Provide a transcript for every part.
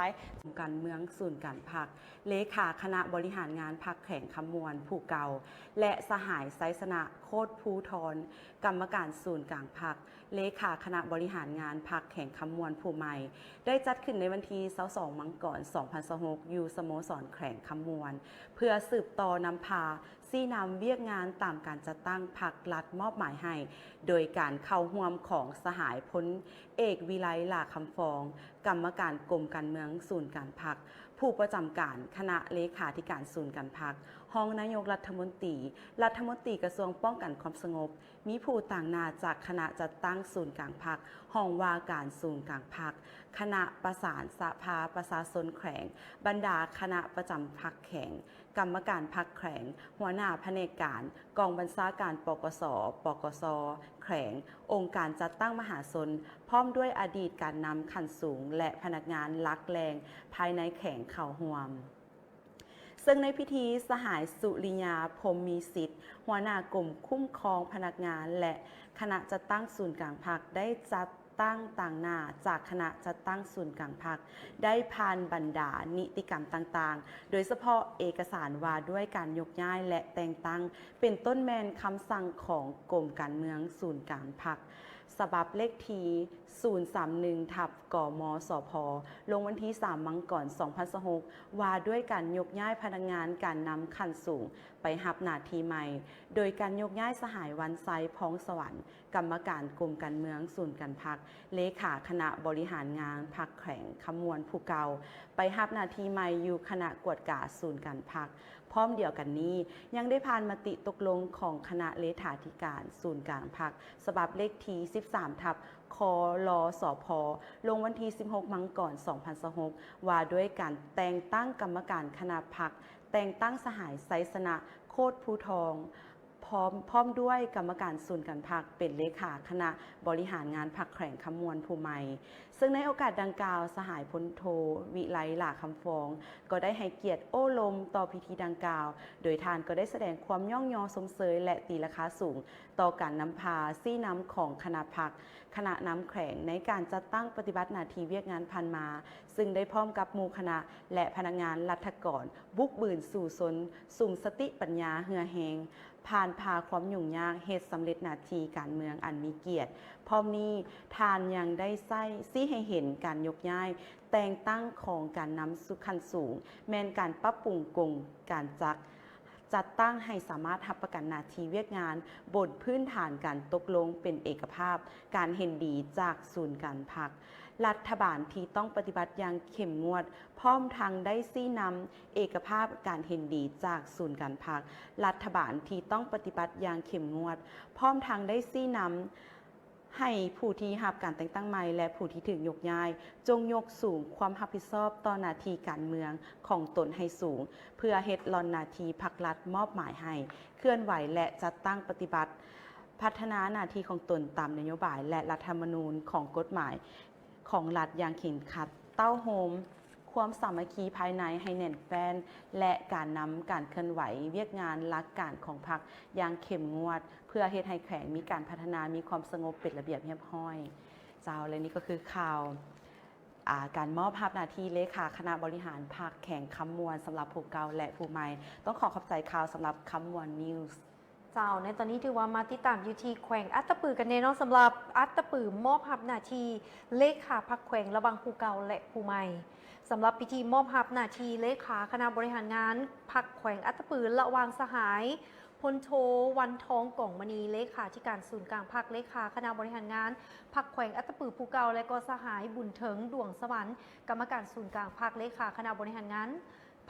າຍ ການເມືອງສູນກາງພັກ ເລຂາຄະນະບໍລິຫານງານພັກແຂວງຄຳມ່ວນຜູ້ເກົ່າ ແລະ ສະຫາຍ ໄຊຊະນະ ໂຄດພູທອນ ກຳມະການສູນກາງພັກ ເລຂາຄະນະບໍລິຫານງານພັກແຂວງຄຳມ່ວນຜູ້ໃໝ່ ໄດ້ຈັດຂຶ້ນໃນວັນທີຊາວສອງ ມັງກອນ ສອງພັນຊາວຫົກ ຢູ່ສະໂມສອນແຂວງຄຳມ່ວນ ເພື່ອສືບຕໍ່ນຳພາຊີ້ນຳວຽກງານຕາມການຈັດຕັ້ງພັກລັດມອບໝາຍໃຫ້ ໂດຍການເຂົ້າຮ່ວມຂອງສະຫາຍ ພົນເອກ ວິໄລ ຫຼ້າຄຳຟອງ ກຳມະການກົມການເມືອງສູນກາງພັກ, ຜູ້ປະຈຳການຄະນະເລຂາທິການສູນກາງພັກ, ຮອງນາຍົກລັດຖະມົນຕີ, ລັດຖະມົນຕີກະຊວງປ້ອງກັນຄວາມສະຫງົບ, ມີຜູ້ຕາງໜ້າຈາກຄະນະຈັດຕັ້ງສູນກາງພັກ, ຫ້ອງວ່າການສູນກາງພັກ, ຄະນະປະສານສະພາປະຊາຊົນແຂວງ, ບັນດາຄະນະປະຈຳພັກແຂວງ, ກຳມະການພັກແຂວງ, ຫົວໜ້າພະແນກການ, ກອງບັນຊາການ ປກສ, ປກສ ແຂວງ, ອົງການຈັດຕັ້ງມະຫາຊົນ, ພ້ອມດ້ວຍອະດີດການນຳຂັ້ນສູງ ແລະ ພະນັກງານຫຼັກແຫຼ່ງພາຍໃນແຂວງເຂົ້າຮ່ວມ. ເຊິ່ງໃນພິທີ ສະຫາຍ ສຸລິຍາ ພົມມີສິດ ຫົວໜ້າກົມຄຸ້ມຄອງພະນັກງານ ແລະ ຄະນະຈັດຕັ້ງສູນກາງພັກ ໄດ້ຈັດຕັ້ງຕາງໜ້າຈາກຄະນະຈັດຕັ້ງສູນກາງພັກ ໄດ້ຜ່ານບັນດານິຕິກຳຕ່າງໆ ໂດຍສະເພາະເອກະສານວ່າດ້ວຍການຍົກຍ້າຍ ແລະ ແຕ່ງຕັ້ງ ເປັນຕົ້ນແມ່ນຄຳສັ່ງຂອງກົມການເມືອງສູນກາງພັກ ສະບັບເລກທີ ສູນສາມໜຶ່ງ ທັບ ກມສພ ລົງວັນທີສາມ ມັງກອນ ສອງພັນຊາວຫົກ ວ່າດ້ວຍການຍົກຍ້າຍພະນັກງານການນຳຂັ້ນສູງໄປຮັບໜ້າທີ່ໃໝ່, ໂດຍການຍົກຍ້າຍສະຫາຍ ວັນໄຊ ພອງສະຫວັນ ກຳມະການກົມການເມືອງສູນກາງພັກ, ເລຂາຄະນະບໍລິຫານງານພັກແຂວງຄຳມ່ວນຜູ້ເກົ່າ ໄປຮັບໜ້າທີ່ໃໝ່ຢູ່ຄະນະກວດກາສູນກາງພັກ. ພ້ອມດຽວກັນນີ້ ຍັງໄດ້ຜ່ານມະຕິຕົກລົງຂອງຄະນະເລຂາທິການສູນກາງພັກ ສະບັບເລກທີ ສິບສາມ ທັບ ຄລສພ ລົງວັນທີ ສິບຫົກ ມັງກອນ ສອງພັນຊາວຫົກ ວ່າດ້ວຍການແຕ່ງຕັ້ງກຳມະການຄະນະພັກ, ແຕ່ງຕັ້ງສະຫາຍ ໄຊຊະນະ ໂຄດພູທອງ ພ້ອມ, ພ້ອມດ້ວຍກຳມະການສູນກາງພັກ ເປັນເລຂາຄະນະບໍລິຫານງານພັກແຂວງຄຳມ່ວນຜູ້ໃໝ່. ເຊິ່ງໃນໂອກາດດັ່ງກ່າວ ສະຫາຍ ພົນໂທ ວິໄລ ຫຼ້າຄຳຟອງ ກໍໄດ້ໃຫ້ກຽດໂອ້ລົມຕໍ່ພິທີດັ່ງກ່າວ, ໂດຍທ່ານກໍໄດ້ສະແດງຄວາມຍ້ອງຍໍຊົມເຊີຍ ແລະ ຕີລາຄາສູງຕໍ່ການນຳພາຊີ້ນຳຂອງຄະນະພັກ, ຄະນະນຳແຂວງໃນການຈັດຕັ້ງປະຕິບັດໜ້າທີ່ວຽກງານຜ່ານມາ, ເຊິ່ງໄດ້ພ້ອມກັບໝູ່ຄະນະ ແລະ ພະນັກງານລັດຖະກອນ ບຸກບືນສູ້ຊົນ, ສຸມສະຕິປັນຍາເຫື່ອແຮງ, ຜ່ານຜ່າຄວາມຫຍຸ້ງຍາກ, ເຮັດສຳເລັດໜ້າທີ່ການເມືອງອັນມີກຽດ. ພ້ອມນີ້, ທ່ານຍັງໄດ້ໃຊ້, ຊີ້ໃຫ້ເຫັນການຍົກຍ້າຍ, ແຕ່ງຕັ້ງຂອງການນຳຂັ້ນສູງ ແມ່ນການປັບປຸງກົງການຈັກ ຈັດຕັ້ງໃຫ້ສາມາດຮັບປະກັນໜ້າທີ່ວຽກງານບົນພື້ນຖານການຕົກລົງເປັນເອກະພາບ, ການເຫັນດີຈາກສູນກາງພັກ, ລັດຖະບານທີ່ຕ້ອງປະຕິບັດຢ່າງເຂັ້ມງວດ, ພ້ອມທັງໄດ້ຊີ້ນຳເອກະພາບການເຫັນດີຈາກສູນກາງພັກ, ລັດຖະບານທີ່ຕ້ອງປະຕິບັດຢ່າງເຂັ້ມງວດ, ພ້ອມທັງໄດ້ຊີ້ນຳ ໃຫ້ຜູ້ທີ່ຮັບການແຕ່ງຕັ້ງໃໝ່ ແລະ ຜູ້ທີ່ຖືກຍົກຍ້າຍ ຈົ່ງຍົກສູງຄວາມຮັບຜິດຊອບຕໍ່ໜ້າທີ່ການເມືອງຂອງຕົນໃຫ້ສູງ, ເພື່ອເຮັດລ່ອນໜ້າທີ່ພັກລັດມອບໝາຍໃຫ້, ເຄື່ອນໄຫວ ແລະ ຈັດຕັ້ງປະຕິບັດ, ພັດທະນາໜ້າທີ່ຂອງຕົນຕາມນະໂຍບາຍ ແລະ ລັດຖະທຳມະນູນຂອງກົດໝາຍຂອງລັດຢ່າງເຄັ່ງຄັດ, ເຕົ້າໂຮມ ຄວາມສາມັກຄີພາຍໃນໃຫ້ແໜ້ນແຟ້ນ ແລະ ການນຳການເຄື່ອນໄຫວວຽກງານຫຼັກການຂອງພັກຢ່າງເຂັ້ມງວດ ເພື່ອເຮັດໃຫ້ແຂວງມີການພັດທະນາ, ມີຄວາມສະຫງົບ, ເປັນລະບຽບຮຽບຮ້ອຍ. ເຈົ້າ ແລະ ນີ້ກໍຄືຂ່າວ, ອາ, ການມອບຮັບໜ້າທີ່ເລຂາຄະນະບໍລິຫານພັກແຂວງຄຳມ່ວນ ສຳລັບຜູ້ເກົ່າ ແລະ ຜູ້ໃໝ່. ຕ້ອງຂໍຂອບໃຈຂ່າວສຳລັບຄຳມ່ວນນິວ. ເຈົ້າ ໃນຕອນນີ້ຖືວ່າມາຕິດຕາມຢູ່ທີ່ແຂວງອັດຕະປືກັນແດ່ເນາະ, ສຳລັບອັດຕະປືມອບຮັບໜ້າທີ່ເລຂາພັກແຂວງລະຫວ່າງຜູ້ເກົ່າ ແລະ ຜູ້ໃໝ່. ສຳລັບພິທີມອບຮັບໜ້າທີ່ເລຂາຄະນະບໍລິຫານງານພັກແຂວງອັດຕະປື ລະຫວ່າງສະຫາຍ ພົນໂທ ວັນທອງ ກອງມະນີ ເລຂາທິການສູນກາງພັກ, ເລຂາຄະນະບໍລິຫານງານພັກແຂວງອັດຕະປືຜູ້ເກົ່າ ແລະ ກໍສະຫາຍ ບຸນເຖິງ ດວງສະຫວັນ ກຳມະການສູນກາງພັກ, ເລຂາຄະນະບໍລິຫານງານ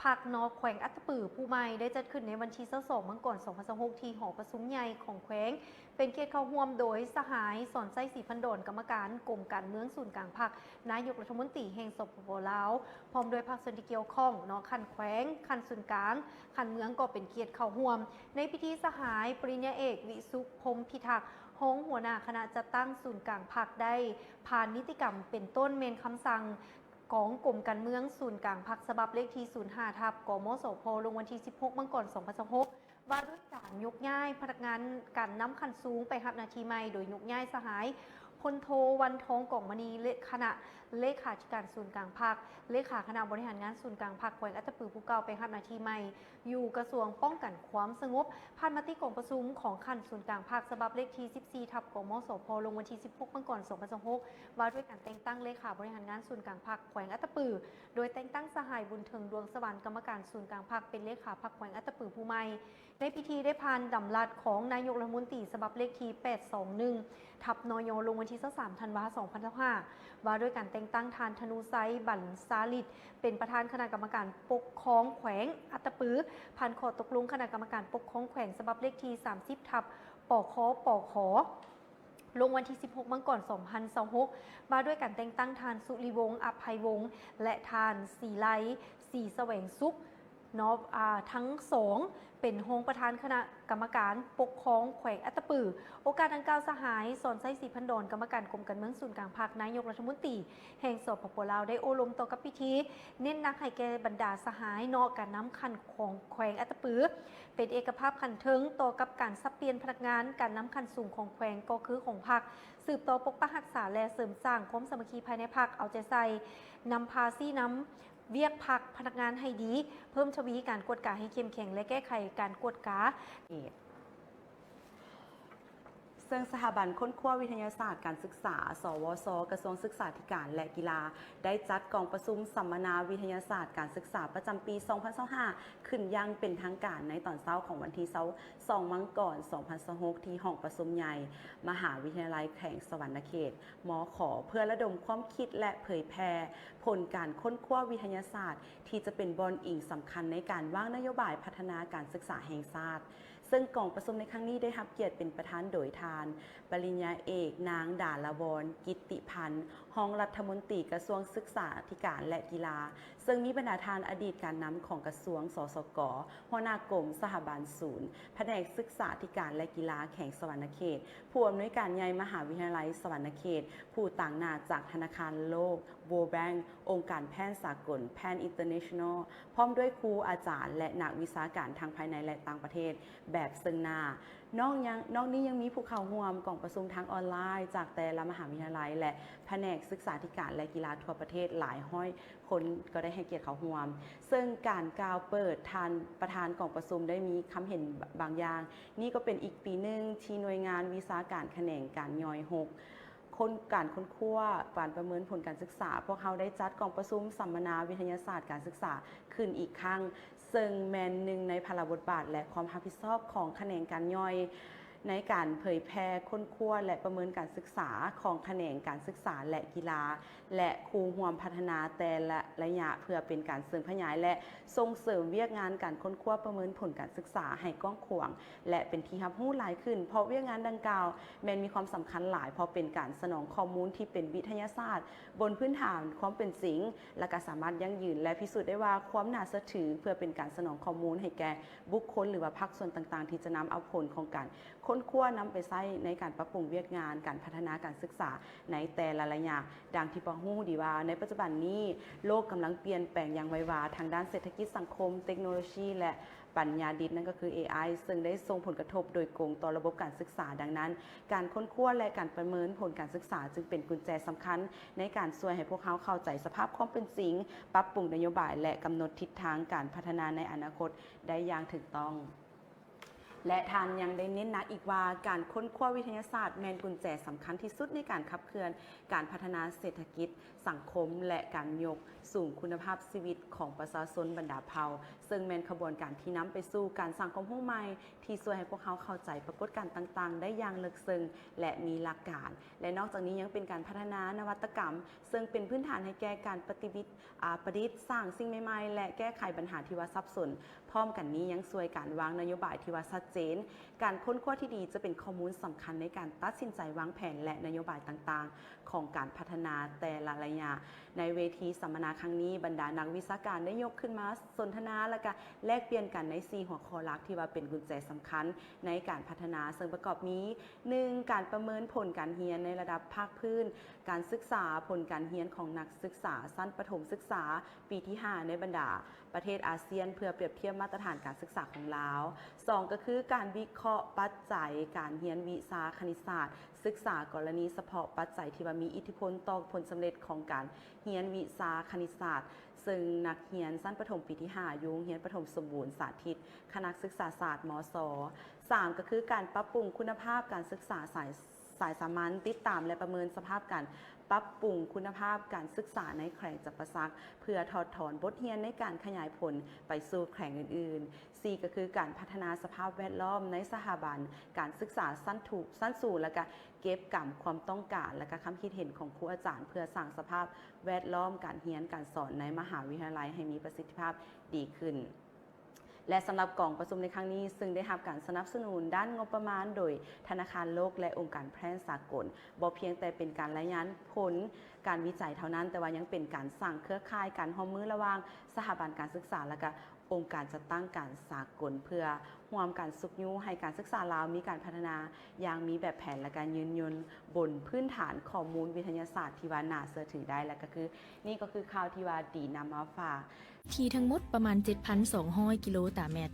ພັກນອກແຂວງອັດຕະປືຜູ້ໃໝ່ ໄດ້ຈັດຂຶ້ນໃນວັນທີຊາວສອງ ມັງກອນ ສອງພັນຊາວຫົກ ທີ່ຫໍປະຊຸມໃຫຍ່ຂອງແຂວງ, ເປັນກຽດເຂົ້າຮ່ວມໂດຍສະຫາຍ ສອນໄຊ ສີພັນດອນ ກຳມະການກົມການເມືອງສູນກາງພັກ, ນາຍົກລັດຖະມົນຕີແຫ່ງ ສປປ ລາວ, ພ້ອມດ້ວຍພາກສ່ວນທີ່ກ່ຽວຂ້ອງເນາະ, ຂັ້ນແຂວງ, ຂັ້ນສູນກາງ, ຂັ້ນເມືອງກໍເປັນກຽດເຂົ້າຮ່ວມ. ໃນພິທີ ສະຫາຍ ປະລິນຍາເອກ ວິສຸດ ພົມພິທັກ ຮອງຫົວໜ້າຄະນະຈັດຕັ້ງສູນກາງພັກ ໄດ້ຜ່ານນິຕິກຳ ເປັນຕົ້ນແມ່ນຄຳສັ່ງ ຂອງກົມການເມືອງສູນກາງພັກ ສະບັບເລກທີ ສູນຫ້າ ທັບ ກມສພ ລົງວັນທີ ສິບຫົກ ມັງກອນ ສອງພັນຊາວຫົກ ວ່າດ້ວຍການຍົກຍ້າຍພະນັກງານການນຳຂັ້ນສູງໄປຮັບໜ້າທີ່ໃໝ່, ໂດຍຍົກຍ້າຍສະຫາຍ ໂພ ພົນໂທ ວັນທອງ ກອງມະນີ ເລ ຄະນະເລຂາທິການສູນກາງພັກ, ເລຂາຄະນະບໍລິຫານງານສູນກາງພັກແຂວງອັດຕະປືຜູ້ເກົ່າໄປຮັບໜ້າທີ່ໃໝ່ ຢູ່ກະຊວງປ້ອງກັນຄວາມສະຫງົບ. ຜ່ານມະຕິກອງປະຊຸມຂອງຂັ້ນສູນກາງພັກ ສະບັບເລກທີສິບສີ່ ທັບ ກມສພ ລົງວັນທີສິບຫົກ ມັງກອນ ສອງພັນຊາວຫົກ ວ່າດ້ວຍການແຕ່ງຕັ້ງເລຂາບໍລິຫານງານສູນກາງພັກແຂວງອັດຕະປື ໂດຍແຕ່ງຕັ້ງສະຫາຍ ບຸນເຖິງ ດວງສະຫວັນ ກຳມະການສູນກາງພັກ ເປັນເລຂາພັກແຂວງອັດຕະປືຜູ້ໃໝ່. ໃນພິທີໄດ້ຜ່ານດຳລັດຂອງນາຍົກລັດຖະມົນຕີ ສະບັບເລກທີແປດສອງໜຶ່ງ ທັບ ນຍ ລົງວັນທີຊາວສາມ ທັນວາ ສອງພັນຊາວຫ້າ ວ່າດ້ວຍການແຕ່ງຕັ້ງທ່ານ ທະນູໄຊ ບັນຊາລິດ ເປັນປະທານຄະນະກຳມະການປົກຄອງແຂວງອັດຕະປື. ຜ່ານຂໍ້ຕົກລົງຄະນະກຳມະການປົກຄອງແຂວງ ສະບັບເລກທີສາມສິບ ທັບ ປຄ ປຂ ລົງວັນທີສິບຫົກ ມັງກອນ ສອງພັນຊາວຫົກ ວ່າດ້ວຍການແຕ່ງຕັ້ງທ່ານ ສຸລິວົງ ອະໄພວົງ ແລະ ທ່ານ ສີໄລ ສີສະແຫວງສຸກ ເນາະ ອາ ທັງສອງເປັນຮອງປະທານຄະນະກຳມະການປົກຄອງແຂວງອັດຕະປື. ໂອກາດດັ່ງກ່າວ ສະຫາຍ ສອນໄຊ ສີພັນດອນ ກຳມະການກົມການເມືອງສູນກາງພັກ ນາຍົກລັດຖະມົນຕີແຫ່ງ ສປປ ລາວ ໄດ້ໂອ້ລົມຕໍ່ກັບພິທີ ເນັ້ນໜັກໃຫ້ແກ່ບັນດາສະຫາຍເນາະ ການນຳຂັ້ນຂອງແຂວງອັດຕະປື ເປັນເອກະພາບຂັ້ນເທິງ ຕໍ່ກັບການສັບປ່ຽນພະນັກງານ ການນຳຂັ້ນສູງຂອງແຂວງກໍຄືຂອງພັກ ສືບຕໍ່ປົກປັກຮັກສາ ແລະ ເສີມສ້າງຄວາມສາມັກຄີພາຍໃນພັກ, ເອົາໃຈໃສ່ນຳພາຊີ້ນຳວຽກພັກພະນັກງານໃຫ້ດີ, ເພີ່ມທະວີການກວດກາໃຫ້ເຂັ້ມແຂງ ແລະ ແກ້ໄຂການກວດກາ. ເຊິ່ງສະຖາບັນຄົ້ນຄວ້າວິທະຍາສາດການສຶກສາ ສວສ ກະຊວງສຶກສາທິການ ແລະ ກິລາ ໄດ້ຈັດກອງປະຊຸມສຳມະນາວິທະຍາສາດການສຶກສາປະຈຳປີ ສອງພັນຊາວຫ້າ ຂຶ້ນຢ່າງເປັນທາງການໃນຕອນເຊົ້າຂອງວັນທີຊາວສອງ ມັງກອນ ສອງພັນຊາວຫົກ ທີ່ຫ້ອງປະຊຸມໃຫຍ່ມະຫາວິທະຍາໄລແຂວງສະຫວັນນະເຂດ ມຂ ເພື່ອລະດົມຄວາມຄິດ ແລະ ເຜີຍແຜ່ຜົນການຄົ້ນຄວ້າວິທະຍາສາດ ທີ່ຈະເປັນບ່ອນອີງສຳຄັນໃນການວາງນະໂຍບາຍພັດທະນາການສຶກສາແຫ່ງຊາດ. ເຊິ່ງກອງປະຊຸມໃນຄັ້ງນີ້ໄດ້ຮັບກຽດເປັນປະທານໂດຍທ່ານ ປະລິນຍາເອກ ນາງ ດາລະວອນ ກິດຕິພັນ ຮອງລັດຖະມົນຕີກະຊວງສຶກສາທິການ ແລະ ກິລາ, ເຊິ່ງມີບັນດາທ່ານອະດີດການນຳຂອງກະຊວງ ສສກ, ຫົວໜ້າກົມ, ສະຖາບັນ, ສູນ, ພະແນກສຶກສາທິການ ແລະ ກິລາແຂວງສະຫວັນນະເຂດ, ຜູ້ອຳນວຍການໃຫຍ່ມະຫາວິທະຍາໄລສະຫວັນນະເຂດ, ຜູ້ຕາງໜ້າຈາກທະນາຄານໂລກ, World Bank, ອົງການແພນສາກົນ Pan International ພ້ອມດ້ວຍຄູ, ອາຈານ ແລະ ນັກວິຊາການທັງພາຍໃນ ແລະ ຕ່າງປະເທດແບບເຊິ່ງໜ້າ. ນອກຍັງ, ນອກນີ້ຍັງມີຜູ້ເຂົ້າຮ່ວມກອງປະຊຸມທາງອອນລາຍຈາກແຕ່ລະມະຫາວິທະຍາໄລ ແລະ ພະແນກສຶກສາທິການ ແລະ ກິລາທົ່ວປະເທດຫຼາຍຮ້ອຍຄົນກໍໄດ້ໃຫ້ກຽດເຂົ້າຮ່ວມ. ເຊິ່ງການກ່າວເປີດ ທ່ານປະທານກອງປະຊຸມໄດ້ມີຄຳເຫັນບາງຢ່າງ. ນີ້ກໍເປັນອີກປີໜຶ່ງທີ່ໜ່ວຍງານວິຊາການຂະແໜງການຍ່ອຍຫົກ ຄົນ ການຄົ້ນຄວ້າ, ການປະເມີນຜົນການສຶກສາ, ພວກເຮົາໄດ້ຈັດກອງປະຊຸມສຳມະນາວິທະຍາສາດການສຶກສາຂຶ້ນອີກຄັ້ງ, ເຊິ່ງແມ່ນໜຶ່ງໃນພາລະບົດບາດ ແລະ ຄວາມຮັບຜິດຊອບຂອງຂະແໜງການຍ່ອຍ ໃນການເຜີຍແຜ່, ຄົ້ນຄວ້າ ແລະ ປະເມີນການສຶກສາຂອງຂະແໜງການສຶກສາ ແລະ ກິລາ ແລະ ຄູ່ຮ່ວມພັດທະນາແຕ່ລະໄລຍະ ເພື່ອເປັນການເສີມຂະຫຍາຍ ແລະ ສົ່ງເສີມວຽກງານການຄົ້ນຄວ້າປະເມີນຜົນການສຶກສາໃຫ້ກວ້າງຂວາງ ແລະ ເປັນທີ່ຮັບຮູ້ຫຼາຍຂຶ້ນ, ເພາະວຽກງານດັ່ງກ່າວແມ່ນມີຄວາມສຳຄັນຫຼາຍ, ເພາະເປັນການສະໜອງຂໍ້ມູນທີ່ເປັນວິທະຍາສາດບົນພື້ນຖານຄວາມເປັນຈິງ, ແລະ ກະສາມາດຢັ້ງຢືນ ແລະ ພິສູດໄດ້ວ່າຄວາມໜ້າເຊື່ອຖື ເພື່ອເປັນການສະໜອງຂໍ້ມູນໃຫ້ແກ່ບຸກຄົນ ຫຼືວ່າພາກສ່ວນຕ່າງໆ ທີ່ຈະນຳເອົາຜົນຂອງການ ຄົ້ນຄວ້ານຳໄປໃຊ້ໃນການປັບປຸງວຽກງານການພັດທະນາການສຶກສາໃນແຕ່ລະໄລຍະ. ດັ່ງທີ່ພວກເຮົາຮູ້ດີວ່າ ໃນປັດຈຸບັນນີ້ ໂລກກຳລັງປ່ຽນແປງຢ່າງໄວວາ ທາງດ້ານເສດຖະກິດ, ສັງຄົມ, ເຕັກໂນໂລຊີ ແລະ ປັນຍາດິດ, ນັ້ນກໍຄື ເອໄອ ເຊິ່ງໄດ້ສົ່ງຜົນກະທົບໂດຍກົງຕໍ່ລະບົບການສຶກສາ. ດັ່ງນັ້ນ, ການຄົ້ນຄວ້າ ແລະ ການປະເມີນຜົນການສຶກສາ ຈຶ່ງເປັນກຸນແຈສຳຄັນໃນການຊ່ວຍໃຫ້ພວກເຮົາເຂົ້າໃຈສະພາບຄວາມເປັນຈິງ, ປັບປຸງນະໂຍບາຍ ແລະ ກຳນົດທິດທາງການພັດທະນາໃນອະນາຄົດໄດ້ຢ່າງຖືກຕ້ອງ. ແລະ ທ່ານຍັງໄດ້ເນັ້ນໜັກອີກວ່າ ການຄົ້ນຄວ້າວິທະຍາສາດແມ່ນກຸນແຈສຳຄັນທີ່ສຸດໃນການຂັບເຄື່ອນການພັດທະນາເສດຖະກິດ, ສັງຄົມ ແລະ ການຍົກສູງຄຸນນະພາບຊີວິດຂອງປະຊາຊົນບັນດາເຜົ່າ, ເຊິ່ງແມ່ນຂະບວນການທີ່ນຳໄປສູ່ການສ້າງຄວາມຮູ້ໃໝ່ ທີ່ຊ່ວຍໃຫ້ພວກເຮົາເຂົ້າໃຈປາກົດການຕ່າງໆໄດ້ຢ່າງເລິກເຊິ່ງ ແລະ ມີຫຼັກການ. ແລະ ນອກຈາກນີ້ຍັງເປັນການພັດທະນານະວັດຕະກຳ ເຊິ່ງເປັນພື້ນຖານໃຫ້ແກ່ການປະຕິວິດ ອາ ປະດິດສ້າງສິ່ງໃໝ່ໆ ແລະ ແກ້ໄຂບັນຫາທີ່ວ່າສັບສົນ. ພ້ອມກັນນີ້ຍັງຊ່ວຍການວາງນະໂຍບາຍທີ່ວ່າຊັດເຈນ. ການຄົ້ນຄວ້າທີ່ດີຈະເປັນຂໍ້ມູນສຳຄັນໃນການຕັດສິນໃຈວາງແຜນ ແລະ ນະໂຍບາຍຕ່າງໆຂອງການພັດທະນາແຕ່ລະໄລຍະ. ໃນເວທີສຳມະນາຄັ້ງນີ້, ບັນດານັກວິຊາການໄດ້ຍົກຂຶ້ນມາສົນທະນາ ແລະ ກະແລກປ່ຽນກັນໃນສີ່ຫົວຂໍ້ຫຼັກທີ່ວ່າເປັນກຸນແຈສຳຄັນໃນການພັດທະນາ, ເຊິ່ງປະກອບມີ ໜຶ່ງ ການປະເມີນຜົນການຮຽນໃນລະດັບພາກພື້ນການສຶກສາ, ຜົນການຮຽນຂອງນັກສຶກສາຊັ້ນປະຖົມສຶກສາປີທີຫ້າ ໃນບັນດາປະເທດອາຊຽນ ເພື່ອປຽບທຽບມາດຕະຖານການສຶກສາຂອງລາວ. ສອງ ກໍຄື ການວິເຄາະປັດໄຈການຮຽນວິຊາຄະນິດສາດ, ສຶກສາກໍລະນີສະເພາະປັດໄຈທີ່ວ່າມີອິດທິພົນຕໍ່ຜົນສຳເລັດຂອງການຮຽນວິຊາຄະນິດສາດ, ເຊິ່ງນັກຮຽນຊັ້ນປະຖົມປີທີຫ້າ ຢູ່ໂຮງຮຽນປະຖົມສົມບູນສາທິດ ຄະນະສຶກສາສາດ ມສ. ສາມ ກໍຄືການປັບປຸງຄຸນນະພາບການສຶກສາສາຍ ສາຍສາມັນ, ຕິດຕາມ ແລະ ປະເມີນສະພາບການປັບປຸງຄຸນນະພາບການສຶກສາໃນແຂວງຈຳປາສັກ ເພື່ອຖອດຖອນບົດຮຽນໃນການຂະຫຍາຍຜົນໄປສູ່ແຂວງອື່ນໆ. ສີ່ ກໍຄືການພັດທະນາສະພາບແວດລ້ອມໃນສະຖາບັນການສຶກສາຊັ້ນທຸ ຊັ້ນສູງ ແລະ ກະເກັບກຳຄວາມຕ້ອງການ ແລະ ກະຄຳຄິດເຫັນຂອງຄູອາຈານ ເພື່ອສ້າງສະພາບແວດລ້ອມການຮຽນການສອນໃນມະຫາວິທະຍາໄລໃຫ້ມີປະສິດທິພາບດີຂຶ້ນ. ແລະ ສຳລັບກອງປະຊຸມໃນຄັ້ງນີ້ ເຊິ່ງໄດ້ຮັບການສະໜັບສະໜູນດ້ານງົບປະມານໂດຍທະນາຄານໂລກ ແລະ ອົງການແພດສາກົນ, ບໍ່ພຽງແຕ່ເປັນການລາຍງານຜົນການວິໄຈເທົ່ານັ້ນ, ແຕ່ວ່າຍັງເປັນການສ້າງເຄືອຂ່າຍການຮ່ວມມືລະຫວ່າງສະຖາບັນການສຶກສາ ແລະ ກະອົງການຈັດຕັ້ງການສາກົນ ເພື່ອຮ່ວມກັນຊຸກຍູ້ໃຫ້ການສຶກສາລາວມີການພັດທະນາຢ່າງມີແບບແຜນ ແລະ ກະຍືນຍົງບົນພື້ນຖານຂໍ້ມູນວິທະຍາສາດທີ່ວ່າໜ້າເຊື່ອຖືໄດ້. ແລະ ກະຄື ນີ້ກໍຄືຂ່າວທີ່ວ່າດີນຳມາຝາກ. ທີ່ທັງໝົດປະມານເຈັດພັນສອງຮ້ອຍກິໂລຕາແມັດ.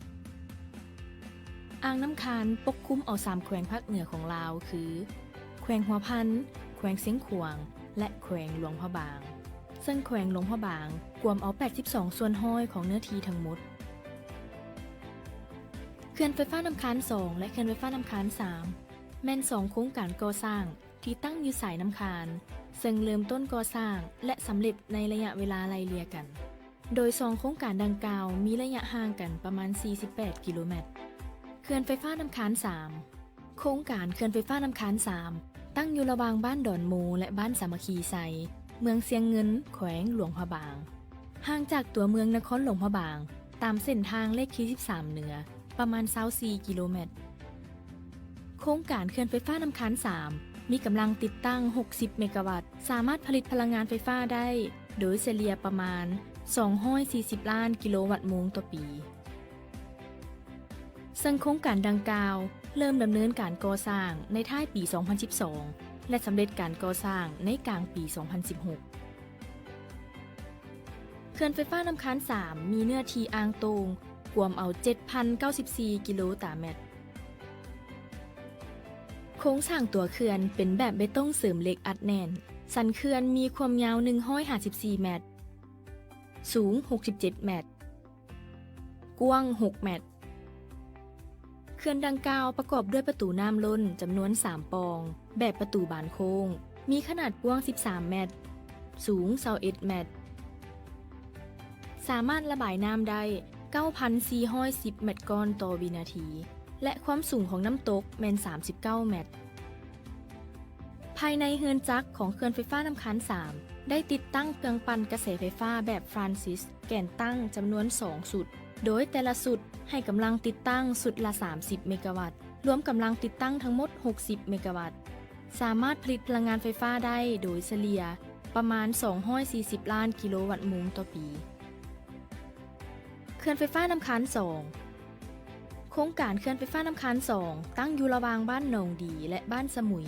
ອ່າງນ້ຳຄານປົກຄຸມເອົາສາມແຂວງພາກເໜືອຂອງລາວ ຄື ແຂວງຫົວພັນ, ແຂວງຊຽງຂວາງ ແລະ ແຂວງຫຼວງພະບາງ, ເຊິ່ງແຂວງຫຼວງພະບາງກວມເອົາແປດສິບສອງສ່ວນຮ້ອຍຂອງເນື້ອທີ່ທັງໝົດ. ເຂື່ອນໄຟຟ້ານ້ຳຄານສອງ ແລະ ເຂື່ອນໄຟຟ້ານ້ຳຄານສາມ ແມ່ນສອງໂຄງການກໍ່ສ້າງ ທີ່ຕັ້ງຢູ່ສາຍນ້ຳຄານ, ເຊິ່ງເລີ່ມຕົ້ນກໍ່ສ້າງ ແລະ ສຳເລັດໃນໄລຍະເວລາໄລ່ເລ່ຍກັນ, ໂດຍສອງໂຄງການດັ່ງກ່າວມີໄລຍະຫ່າງກັນປະມານສີ່ສິບແປດກິໂລແມັດ. ເຂື່ອນໄຟຟ້ານ້ຳຄານສາມ. ໂຄງການເຂື່ອນໄຟຟ້ານ້ຳຄານສາມ ຕັ້ງຢູ່ລະຫວ່າງບ້ານດອນໂມ ແລະ ບ້ານສາມັກຄີໄຊ, ເມືອງຊຽງເງິນ, ແຂວງຫຼວງພະບາງ, ຫ່າງຈາກຕົວເມືອງນະຄອນຫຼວງພະບາງ ຕາມເສັ້ນທາງເລກທີສິບສາມເໜືອ ປະມານຊາວສີ່ກິໂລແມັດ. ໂຄງການເຂື່ອນໄຟຟ້ານ້ຳຄານສາມ ມີກຳລັງຕິດຕັ້ງຫົກສິບເມກາວັດ, ສາມາດຜະລິດພະລັງງານໄຟຟ້າໄດ້ໂດຍສະເລ່ຍປະມານສອງຮ້ອຍສີ່ສິບລ້ານກິໂລວັດໂມງຕໍ່ປີ, ເຊິ່ງໂຄງການດັ່ງກ່າວເລີ່ມດຳເນີນການກໍ່ສ້າງໃນທ້າຍປີສອງພັນສິບສອງ ແລະ ສຳເລັດການກໍ່ສ້າງໃນກາງປີສອງພັນສິບຫົກ. ເຂື່ອນໄຟຟ້ານ້ຳຄານສາມ ມີເນື້ອທີ່ອ່າງໂຕ່ງກວມເອົາເຈັດພັນເກົ້າສິບສີ່ກິໂລຕາແມັດ. ໂຄງສ້າງຕົວເຂື່ອນເປັນແບບເບຕົງເສີມເຫຼັກອັດແໜ້ນ. ສັນເຂື່ອນມີຄວາມຍາວໜຶ່ງຮ້ອຍຫ້າສິບສີ່ແມັດ, ສູງຫົກສິບເຈັດແມັດ, ກວ້າງຫົກແມັດ. ເຂື່ອນດັ່ງກ່າວປະກອບດ້ວຍປະຕູນ້ຳລົ້ນຈຳນວນສາມປ່ອງ ແບບປະຕູບານໂຄ້ງ, ມີຂະໜາດກວ້າງສິບສາມແມັດ, ສູງຊາວເອັດແມັດ, ສາມາດລະບາຍນ້ຳໄດ້ເກົ້າພັນສີ່ຮ້ອຍສິບແມັດກ້ອນຕໍ່ວິນາທີ ແລະ ຄວາມສູງຂອງນ້ຳຕົກແມ່ນສາມສິບເກົ້າແມັດ. ພາຍໃນເຮືອນຈັກຂອງເຂື່ອນໄຟຟ້ານ້ຳຄານສາມ ໄດ້ຕິດຕັ້ງເຄື່ອງປັ່ນກະແສໄຟຟ້າແບບຟຣານຊິສແກນຕັ້ງຈຳນວນສອງຊຸດ, ໂດຍແຕ່ລະຊຸດໃຫ້ກຳລັງຕິດຕັ້ງຊຸດລະສາມສິບເມກາວັດ, ລວມກຳລັງຕິດຕັ້ງທັງໝົດຫົກສິບເມກາວັດ, ສາມາດຜະລິດພະລັງງານໄຟຟ້າໄດ້ໂດຍສະເລ່ຍປະມານສອງຮ້ອຍສີ່ສິບລ້ານກິໂລວັດໂມງຕໍ່ປີ. ເຂື່ອນໄຟຟ້ານ້ຳຄານສອງ. ໂຄງການເຂື່ອນໄຟຟ້ານ້ຳຄານສອງ ຕັ້ງຢູ່ລະຫວ່າງບ້ານໜອງດີ ແລະ ບ້ານສະໝຸຍ,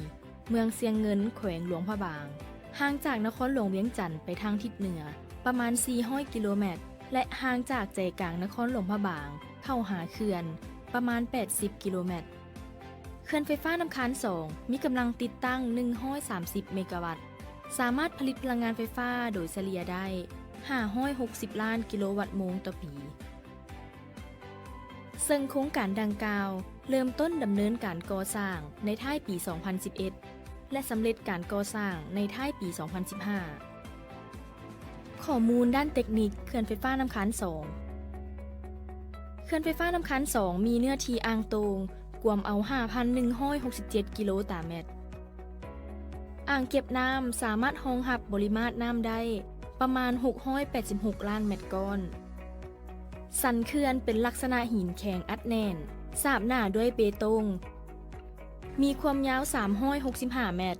ເມືອງຊຽງເງິນ, ແຂວງຫຼວງພະບາງ, ຫ່າງຈາກນະຄອນຫຼວງວຽງຈັນໄປທາງທິດເໜືອປະມານສີ່ຮ້ອຍກິໂລແມັດ ແລະ ຫ່າງຈາກໃຈກາງນະຄອນຫຼວງພະບາງເຂົ້າຫາເຂື່ອນປະມານແປດສິບກິໂລແມັດ. ເຂື່ອນໄຟຟ້ານ້ຳຄານສອງ ມີກຳລັງຕິດຕັ້ງໜຶ່ງຮ້ອຍສາມສິບເມກາວັດ, ສາມາດຜະລິດພະລັງງານໄຟຟ້າໂດຍສະເລ່ຍໄດ້ຫ້າຮ້ອຍຫົກສິບລ້ານກິໂລວັດໂມງຕໍ່ປີ. ເຊິ່ງໂຄງການດັ່ງກ່າວເລີ່ມຕົ້ນດຳເນີນການກໍ່ສ້າງໃນທ້າຍປີສອງພັນສິບເອັດ ແລະ ສຳເລັດການກໍ່ສ້າງໃນທ້າຍປີສອງພັນສິບຫ້າ. ຂໍ້ມູນດ້ານເຕັກນິກເຂື່ອນໄຟຟ້ານ້ຳຄານສອງ. ເຂື່ອນໄຟຟ້ານ້ຳຄານສອງ ມີເນື້ອທີ່ອ່າງໂຕ່ງກວມເອົາຫ້າພັນໜຶ່ງຮ້ອຍຫົກສິບເຈັດກິໂລຕາແມັດ. ອ່າງເກັບນ້ຳສາມາດຮອງຮັບບໍລິມາດນ້ຳໄດ້ປະມານຫົກຮ້ອຍແປດສິບຫົກລ້ານແມັດກ້ອນ. ສັນເຂື່ອນເປັນລັກສະນະຫີນແຂງອັດແໜ້ນ, ສາບໜ້າດ້ວຍເບຕົງ, ມີຄວາມຍາວສາມຮ້ອຍຫົກສິບຫ້າແມັດ,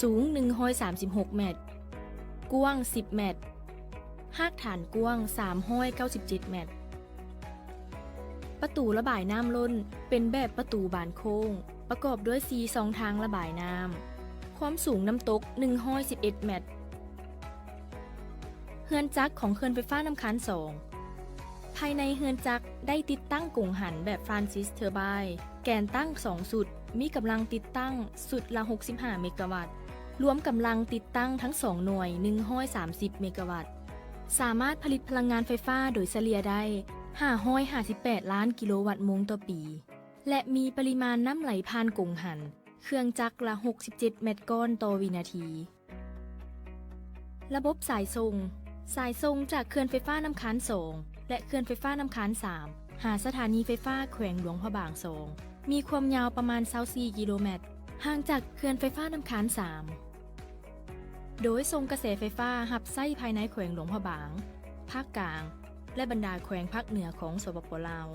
ສູງໜຶ່ງຮ້ອຍສາມສິບຫົກແມັດ, ກວ້າງສິບແມັດ, ຮາກຖານກວ້າງສາມຮ້ອຍເກົ້າສິບເຈັດແມັດ. ປະຕູລະບາຍນ້ຳລົ້ນເປັນແບບປະຕູບານໂຄ້ງ, ປະກອບດ້ວຍສີ່ຊ່ອງທາງລະບາຍນ້ຳ, ຄວາມສູງນ້ຳຕົກໜຶ່ງຮ້ອຍສິບເອັດແມັດ. ເຮືອນຈັກຂອງເຂື່ອນໄຟຟ້ານ້ຳຄານສອງ. ພາຍໃນເຮືອນຈັກໄດ້ຕິດຕັ້ງກົງຫັນແບບຟຣານຊິສເທີບາຍ ແກນຕັ້ງສອງຊຸດ, ມີກຳລັງຕິດຕັ້ງຊຸດລະຫົກສິບຫ້າເມກາວັດ, ລວມກຳລັງຕິດຕັ້ງທັງສອງໜ່ວຍໜຶ່ງຮ້ອຍສາມສິບເມກາວັດ, ສາມາດຜະລິດພະລັງງານໄຟຟ້າໂດຍສະເລ່ຍໄດ້ຫ້າຮ້ອຍຫ້າສິບແປດລ້ານກິໂລວັດໂມງຕໍ່ປີ ແລະ ມີປະລິມານນ້ຳໄຫຼຜ່ານກົງຫັນເຄື່ອງຈັກລະຫົກສິບເຈັດແມັດກ້ອນຕໍ່ວິນາທີ. ລະບົບສາຍສົ່ງ. ສາຍສົ່ງຈາກເຂື່ອນໄຟຟ້ານ້ຳຄານສອງ ແລະ ເຂື່ອນໄຟຟ້ານ້ຳຄານສາມ ຫາສະຖານີໄຟຟ້າແຂວງຫຼວງພະບາງສອງ ມີຄວາມຍາວປະມານຊາວສີ່ກິໂລແມັດ, ຫ່າງຈາກເຂື່ອນໄຟຟ້ານ້ຳຄານສາມ ໂດຍສົ່ງກະແສໄຟຟ້າຮັບໃຊ້ພາຍໃນແຂວງຫຼວງພະບາງ, ພາກກາງ ແລະ ບັນດາແຂວງພາກເໜືອຂອງ ສປປ ລາວ.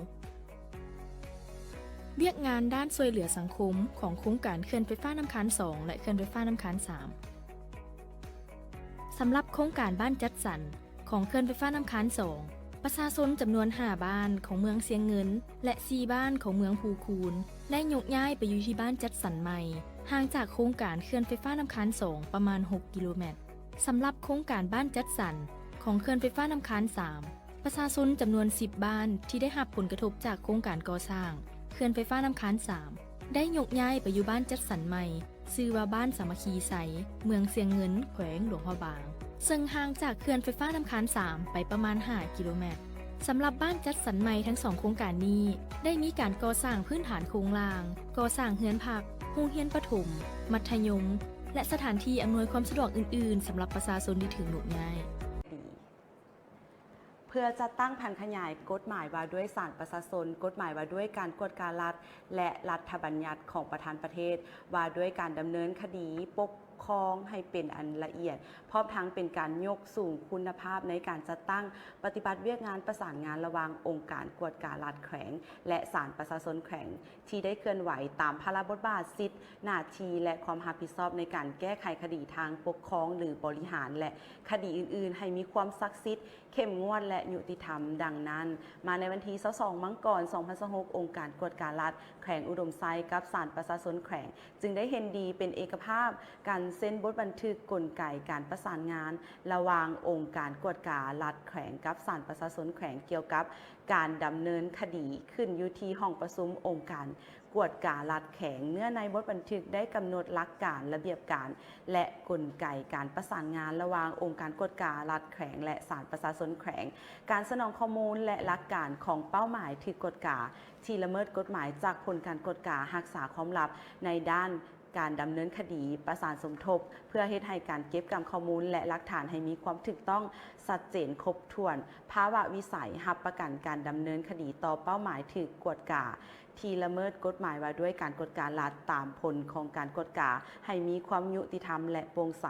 ວຽກງານດ້ານຊ່ວຍເຫຼືອສັງຄົມຂອງໂຄງການເຂື່ອນໄຟຟ້ານ້ຳຄານສອງ ແລະ ເຂື່ອນໄຟຟ້ານ້ຳຄານສາມ. ສຳລັບໂຄງການບ້ານຈັດສັນຂອງເຂື່ອນໄຟຟ້ານ້ຳຄານສອງ, ປະຊາຊົນຈຳນວນຫ້າບ້ານຂອງເມືອງຊຽງເງິນ ແລະ ສີ່ບ້ານຂອງເມືອງພູຄູນ ໄດ້ຍົກຍ້າຍໄປຢູ່ທີ່ບ້ານຈັດສັນໃໝ່, ຫ່າງຈາກໂຄງການເຂື່ອນໄຟຟ້ານ້ຳຄານສອງປະມານຫົກກິໂລແມັດ. ສຳລັບໂຄງການບ້ານຈັດສັນຂອງເຂື່ອນໄຟຟ້ານ້ຳຄານສາມ, ປະຊາຊົນຈຳນວນສິບບ້ານທີ່ໄດ້ຮັບຜົນກະທົບຈາກໂຄງການກໍ່ສ້າງເຂື່ອນໄຟຟ້ານ້ຳຄານສາມ ໄດ້ຍົກຍ້າຍໄປຢູ່ບ້ານຈັດສັນໃໝ່, ຊື່ວ່າບ້ານສາມັກຄີໄຊ, ເມືອງຊຽງເງິນ, ແຂວງຫຼວງພະບາງ, ເຊິ່ງຫ່າງຈາກເຂື່ອນໄຟຟ້ານ້ຳຄານສາມໄປປະມານຫ້າກິໂລແມັດ. ສຳລັບບ້ານຈັດສັນໃໝ່ທັງສອງໂຄງການນີ້ ໄດ້ມີການກໍ່ສ້າງພື້ນຖານໂຄງລ່າງ, ກໍ່ສ້າງເຮືອນພັກ, ໂຮງຮຽນປະຖົມ, ມັດທະຍົມ ແລະ ສະຖານທີ່ອຳນວຍຄວາມສະດວກອື່ນໆ ສຳລັບປະຊາຊົນທີ່ຖືກໂຍກຍ້າຍ. ເພື່ອຈັດຕັ້ງຜັນຂະຫຍາຍກົດໝາຍວ່າດ້ວຍສານປະຊາຊົນ, ກົດໝາຍວ່າດ້ວຍການກວດກາລັດ ແລະ ລັດຖະບັນຍັດຂອງປະທານປະເທດ ວ່າດ້ວຍການດຳເນີນຄະດີປົກຄອງໃຫ້ເປັນອັນລະອຽດ, ພ້ອມທັງເປັນການຍົກສູງຄຸນນະພາບໃນການຈັດຕັ້ງປະຕິບັດວຽກງານປະສານງານລະຫວ່າງອົງການກວດກາລັດແຂວງ ແລະ ສານປະຊາຊົນແຂວງ ທີ່ໄດ້ເຄື່ອນໄຫວຕາມພາລະບົດບາດ, ສິດ, ໜ້າທີ່ ແລະ ຄວາມຮັບຜິດຊອບໃນການແກ້ໄຂຄະດີທາງປົກຄອງ ຫຼື ບໍລິຫານ ແລະ ຄະດີອື່ນໆ ໃຫ້ມີຄວາມສັກສິດ, ເຂັ້ມງວດ ແລະ ຍຸຕິທຳ. ດັ່ງນັ້ນ, ມາໃນວັນທີຊາວສອງ ມັງກອນ ສອງພັນຊາວຫົກ, ອົງການກວດກາລັດແຂວງອຸດົມໄຊກັບສານປະຊາຊົນແຂວງ ຈຶ່ງໄດ້ເຫັນດີເປັນເອກະພາບການເຊັນບົດບັນທຶກກົນໄກການປະສານງານລະຫວ່າງອົງການກວດກາລັດແຂວງກັບສານປະຊາຊົນແຂວງກ່ຽວກັບການດຳເນີນຄະດີ ຂຶ້ນຢູ່ທີ່ຫ້ອງປະຊຸມອົງການກວດກາລັດແຂວງ. ເນື້ອໃນບົດບັນທຶກໄດ້ກຳນົດຫຼັກການ, ລະບຽບການ ແລະ ກົນໄກການປະສານງານລະຫວ່າງອົງການກວດກາລັດແຂວງ ແລະ ສານປະຊາຊົນແຂວງ, ການສະໜອງຂໍ້ມູນ ແລະ ຫຼັກການຂອງເປົ້າໝາຍຖືກກວດກາ ທີ່ລະເມີດກົດໝາຍຈາກຜົນການກວດກາຮັກສາຄວາມລັບໃນດ້ານການດຳເນີນຄະດີ, ປະສານສົມທົບ ເພື່ອເຮັດໃຫ້ການເກັບກຳຂໍ້ມູນ ແລະ ຫຼັກຖານໃຫ້ມີຄວາມຖືກຕ້ອງ, ຊັດເຈນ, ຄົບຖ້ວນ, ພາວະວິໄສ, ຮັບປະກັນການດຳເນີນຄະດີຕໍ່ເປົ້າໝາຍຖືກກວດກາ ທີ່ລະເມີດກົດໝາຍວ່າດ້ວຍການກວດກາລັດຕາມຜົນຂອງການກວດກາ ໃຫ້ມີຄວາມຍຸຕິທຳ ແລະ ໂປ່ງໃສ,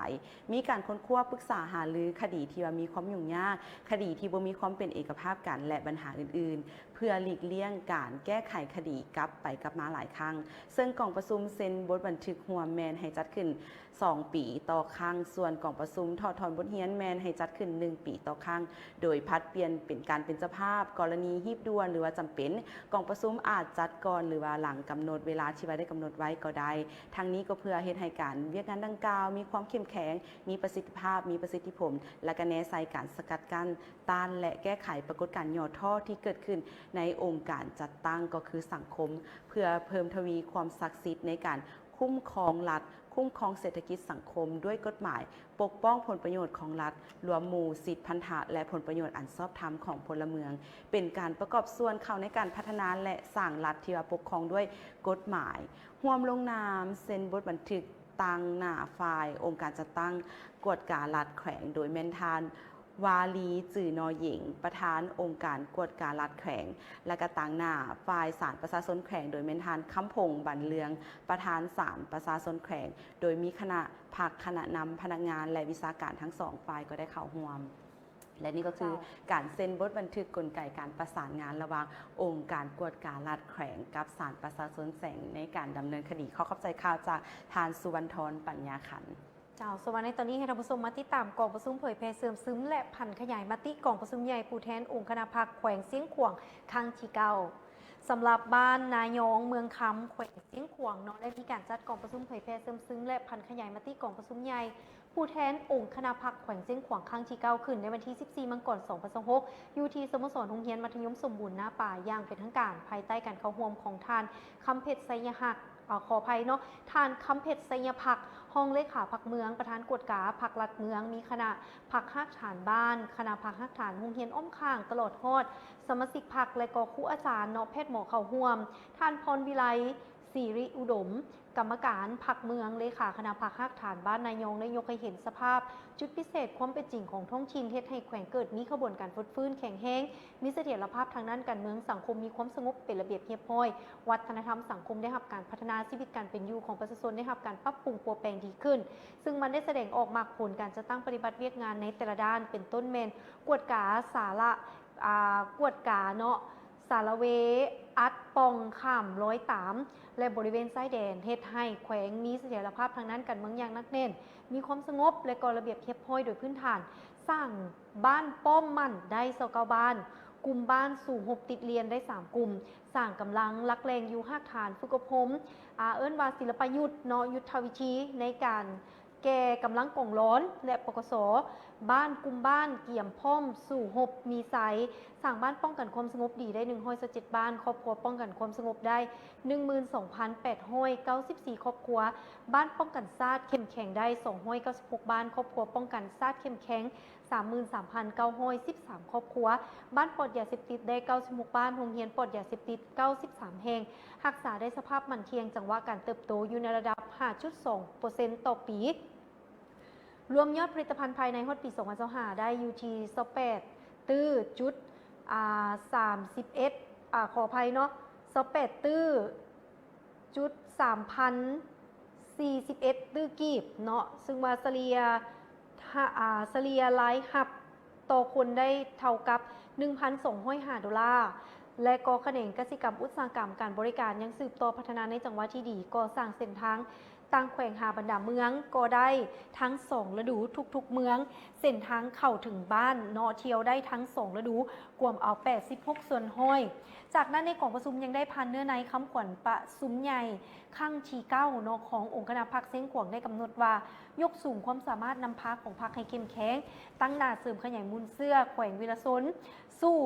ມີການຄົ້ນຄວ້າ, ປຶກສາຫາລືຄະດີທີ່ວ່າມີຄວາມຫຍຸ້ງຍາກ, ຄະດີທີ່ບໍ່ມີຄວາມເປັນເອກະພາບກັນ ແລະ ບັນຫາອື່ນໆ ເພື່ອຫຼີກລ່ຽງການແກ້ໄຂຄະດີກັບໄປກັບມາຫຼາຍຄັ້ງ, ເຊິ່ງກອງປະຊຸມເຊັນບົດບັນທຶກຮ່ວມແມ່ນໃຫ້ຈັດຂຶ້ນສອງປີຕໍ່ຄັ້ງ, ສ່ວນກອງປະຊຸມຖອດຖອນບົດຮຽນແມ່ນໃຫ້ຈັດຂຶ້ນໜຶ່ງປີຕໍ່ຄັ້ງ, ໂດຍຜັດປ່ຽນເປັນການເປັນເຈົ້າພາບ. ກໍລະນີຮີບດ່ວນ ຫຼືວ່າຈຳເປັນ, ກອງປະຊຸມອາດຈັດກ່ອນ ຫຼືວ່າຫຼັງກຳນົດເວລາທີ່ວ່າໄດ້ກຳນົດໄວ້ກໍໄດ້. ທັງນີ້ກໍເພື່ອເຮັດໃຫ້ການວຽກງານດັ່ງກ່າວມີຄວາມເຂັ້ມແຂງ, ມີປະສິດທິພາບ, ມີປະສິດທິຜົນ ແລະ ກະແນໃສ່ການສະກັດກັ້ນ ຕ້ານ ແລະ ແກ້ໄຂປາກົດການຫຍໍ້ທໍ້ທີ່ເກີດຂຶ້ນໃນອົງການຈັດຕັ້ງ ກໍຄືສັງຄົມ, ເພື່ອເພີ່ມທະວີຄວາມສັກສິດໃນການຄຸ້ມຄອງລັດ, ຄຸ້ມຄອງເສດຖະກິດສັງຄົມດ້ວຍກົດໝາຍ, ປົກປ້ອງຜົນປະໂຫຍດຂອງລັດ, ລວມໝູ່ສິດພັນທະ ແລະ ຜົນປະໂຫຍດອັນຊອບທຳຂອງພົນລະເມືອງ, ເປັນການປະກອບສ່ວນເຂົ້າໃນການພັດທະນາ ແລະ ສ້າງລັດທີ່ວ່າປົກຄອງດ້ວຍກົດໝາຍ. ຮ່ວມລົງນາມເຊັນບົດບັນທຶກ ຕາງໜ້າຝ່າຍອົງການຈັດຕັ້ງກວດກາລັດແຂວງ ໂດຍແມ່ນທ່ານ ວາລີ ຈືນໍເຢງ ປະທານອົງການກວດກາລັດແຂວງ ແລະ ກະຕາງໜ້າຝ່າຍສານປະຊາຊົນແຂວງ ໂດຍແມ່ນທ່ານ ຄຳພົງ ບັນເລື່ອງ ປະທານສານປະຊາຊົນແຂວງ, ໂດຍມີຄະນະພັກ, ຄະນະນຳພະນັກງານ ແລະ ວິຊາການທັງສອງຝ່າຍກໍໄດ້ເຂົ້າຮ່ວມ. ແລະ ນີ້ກໍຄື ເຈົ້າ ການເຊັນບົດບັນທຶກກົນໄກການປະສານງານລະຫວ່າງອົງການກວດກາລັດແຂວງກັບສານປະຊາຊົນແຂວງໃນການດຳເນີນຄະດີ. ຂໍຂອບໃຈຂ່າວຈາກທ່ານ ສຸວັນທອນ ປັນຍາຂັນ. ເຈົ້າ, ສ່ວນໃນຕອນນີ້ໃຫ້ທ່ານຜູ້ຊົມມາຕິດຕາມກອງປະຊຸມເຜີຍແຜ່ເຊື່ອມຊຶມ ແລະ ຜັນຂະຫຍາຍມະຕິກອງປະຊຸມໃຫຍ່ຜູ້ແທນອົງຄະນະພັກແຂວງຊຽງຂວາງຄັ້ງທີເກົ້າ. ສຳລັບບ້ານນາຍອງ ເມືອງຄຳ ແຂວງຊຽງຂວາງເນາະ ໄດ້ມີການຈັດກອງປະຊຸມເຜີຍແຜ່ເຊື່ອມຊຶມ ແລະ ຜັນຂະຫຍາຍມະຕິກອງປະຊຸມໃຫຍ່ ຜູ້ແທນອົງຄະນະພັກແຂວງຊຽງຂວາງຄັ້ງທີເກົ້າ ຂຶ້ນໃນວັນທີສິບສີ່ ມັງກອນ ສອງພັນຊາວຫົກ ຢູ່ທີ່ສະໂມສອນໂຮງຮຽນມັດທະຍົມສົມບູນນາປາ ຢ່າງເປັນທາງການ ພາຍໃຕ້ການເຂົ້າຮ່ວມຂອງທ່ານ ຄຳເພັດ ໄຊຍະຮັກ ເອີ ຂໍອະໄພເນາະ ທ່ານ ຄຳເພັດ ໄຊຍະພັກ ຮອງເລຂາພັກເມືອງ, ປະທານກວດກາພັກລັດເມືອງ, ມີຄະນະພັກຮາກຖານບ້ານ, ຄະນະພັກຮາກຖານໂຮງຮຽນອ້ອມຂ້າງ ຕະຫຼອດຮອດສະມາຊິກພັກ ແລະ ກໍຄູອາຈານເນາະ ແພດໝໍເຂົ້າຮ່ວມ, ທ່ານ ພອນວິໄລ ສີຣິອຸດົມ ກຳມະການພັກເມືອງ, ເລຂາຄະນະພັກຮາກຖານບ້ານນາຍອງ ໄດ້ຍົກໃຫ້ເຫັນສະພາບຈຸດພິເສດຄວາມເປັນຈິງຂອງທ້ອງຖິ່ນ ເຮັດໃຫ້ແຂວງເກີດມີຂະບວນການຟົດຟື້ນແຂງແຮງ, ມີສະຖຽນລະພາບທາງດ້ານການເມືອງ, ສັງຄົມມີຄວາມສະຫງົບເປັນລະບຽບຮຽບຮ້ອຍ, ວັດທະນະທຳສັງຄົມໄດ້ຮັບການພັດທະນາ, ຊີວິດການເປັນຢູ່ຂອງປະຊາຊົນໄດ້ຮັບການປັບປຸງປົວແປງດີຂຶ້ນ, ຊຶ່ງມັນໄດ້ສະແດງອອກໝາກຜົນການຈັດຕັ້ງປະຕິບັດວຽກງານໃນແຕ່ລະດ້ານ, ເປັນຕົ້ນແມ່ນກວດກາສາລະ ອາ ກວດກາເນາະ ສາລະເວ ອັດປ່ອງຂ້າມລອຍຕາມ ແລະ ບໍລິເວນຊາຍແດນ ເຮັດໃຫ້ແຂວງມີສະຖຽນລະພາບທາງດ້ານການເມືອງຢ່າງໜັກແໜ້ນ, ມີຄວາມສະຫງົບ ແລະ ກໍລະບຽບຮຽບຮ້ອຍໂດຍພື້ນຖານ, ສ້າງບ້ານປ້ອມໝັ້ນໄດ້ຊາວເກົ້າບ້ານ, ກຸ່ມບ້ານສູ້ຮົບຕິດລຽນໄດ້ສາມກຸ່ມ, ສ້າງກຳລັງຫຼັກແຫຼ່ງຢູ່ຮາກຖານຝຶກອົບຮົມ ອາ ເອີ້ນວ່າສິລະປະຍຸດເນາະ ຍຸດທະວິທີໃນການ ແກ່ກຳລັງກອງຫຼອນ ແລະ ປກສ, ບ້ານ, ກຸ່ມບ້ານກຽມພ້ອມສູ້ຮົບມີໄຊ, ສ້າງບ້ານປ້ອງກັນຄວາມສະຫງົບດີໄດ້ໜຶ່ງຮ້ອຍຊາວເຈັດບ້ານ, ຄອບຄົວປ້ອງກັນຄວາມສະຫງົບໄດ້ໜຶ່ງໝື່ນສອງພັນແປດຮ້ອຍເກົ້າສິບສີ່ຄອບຄົວ, ບ້ານປ້ອງກັນຊາດເຂັ້ມແຂງໄດ້ສອງຮ້ອຍເກົ້າສິບຫົກບ້ານ, ຄອບຄົວປ້ອງກັນຊາດເຂັ້ມແຂງສາມໝື່ນສາມພັນເກົ້າຮ້ອຍສິບສາມຄອບຄົວ, ບ້ານປອດຢາເສບຕິດໄດ້ເກົ້າສິບຫົກບ້ານ, ໂຮງຮຽນປອດຢາເສບຕິດເກົ້າສິບສາມແຫ່ງ, ຮັກສາໄດ້ສະພາບໝັ້ນທ່ຽງ, ຈັງຫວະການເຕີບໂຕຢູ່ໃນລະດັບຫ້າຈຸດສອງເປີເຊັນຕໍ່ປີ. ລວມຍອດຜະລິດຕະພັນພາຍໃນຮອດປີສອງພັນຊາວຫ້າ ໄດ້ຢູ່ທີ່ຊາວແປດຕື້ຈຸດ ອາ ສາມສິບເອັດ ອາ ຂໍອະໄພເນາະ ຊາວແປດຕື້ຈຸດສາມພັນສີ່ສິບເອັດຕື້ກີບເນາະ, ຊຶ່ງວ່າສະເລ່ຍ ອາ ສະເລ່ຍລາຍຮັບຕໍ່ຄົນໄດ້ເທົ່າກັບໜຶ່ງພັນສອງຮ້ອຍຫ້າໂດລາ, ແລະ ກໍຂະແໜງກະສິກຳ, ອຸດສາຫະກຳ, ການບໍລິການຍັງສືບຕໍ່ພັດທະນາໃນຈັງຫວະທີ່ດີ, ກໍ່ສ້າງເສັ້ນທາງ ຕ່າງແຂວງຫາບັນດາເມືອງກໍໄດ້ທັງສອງລະດູທຸກໆເມືອງ, ເສັ້ນທາງເຂົ້າເຖິງບ້ານເນາະ ທ່ຽວໄດ້ທັງສອງລະດູ ກວມເອົາແປດສິບຫົກສ່ວນຮ້ອຍ. ຈາກນັ້ນໃນກອງປະຊຸມຍັງໄດ້ຜ່ານເນື້ອໃນຄຳຂວັນປະຊຸມໃຫຍ່ຄັ້ງທີເກົ້າເນາະ ຂອງອົງຄະນະພັກຊຽງຂວາງ ໄດ້ກຳນົດວ່າ ຍົກສູງຄວາມສາມາດນຳພາຂອງພັກໃຫ້ເຂັ້ມແຂງ, ຕັ້ງໜ້າເສີມຂະຫຍາຍມູນເຊື້ອແຂວງວິລະຊົນ ສູ້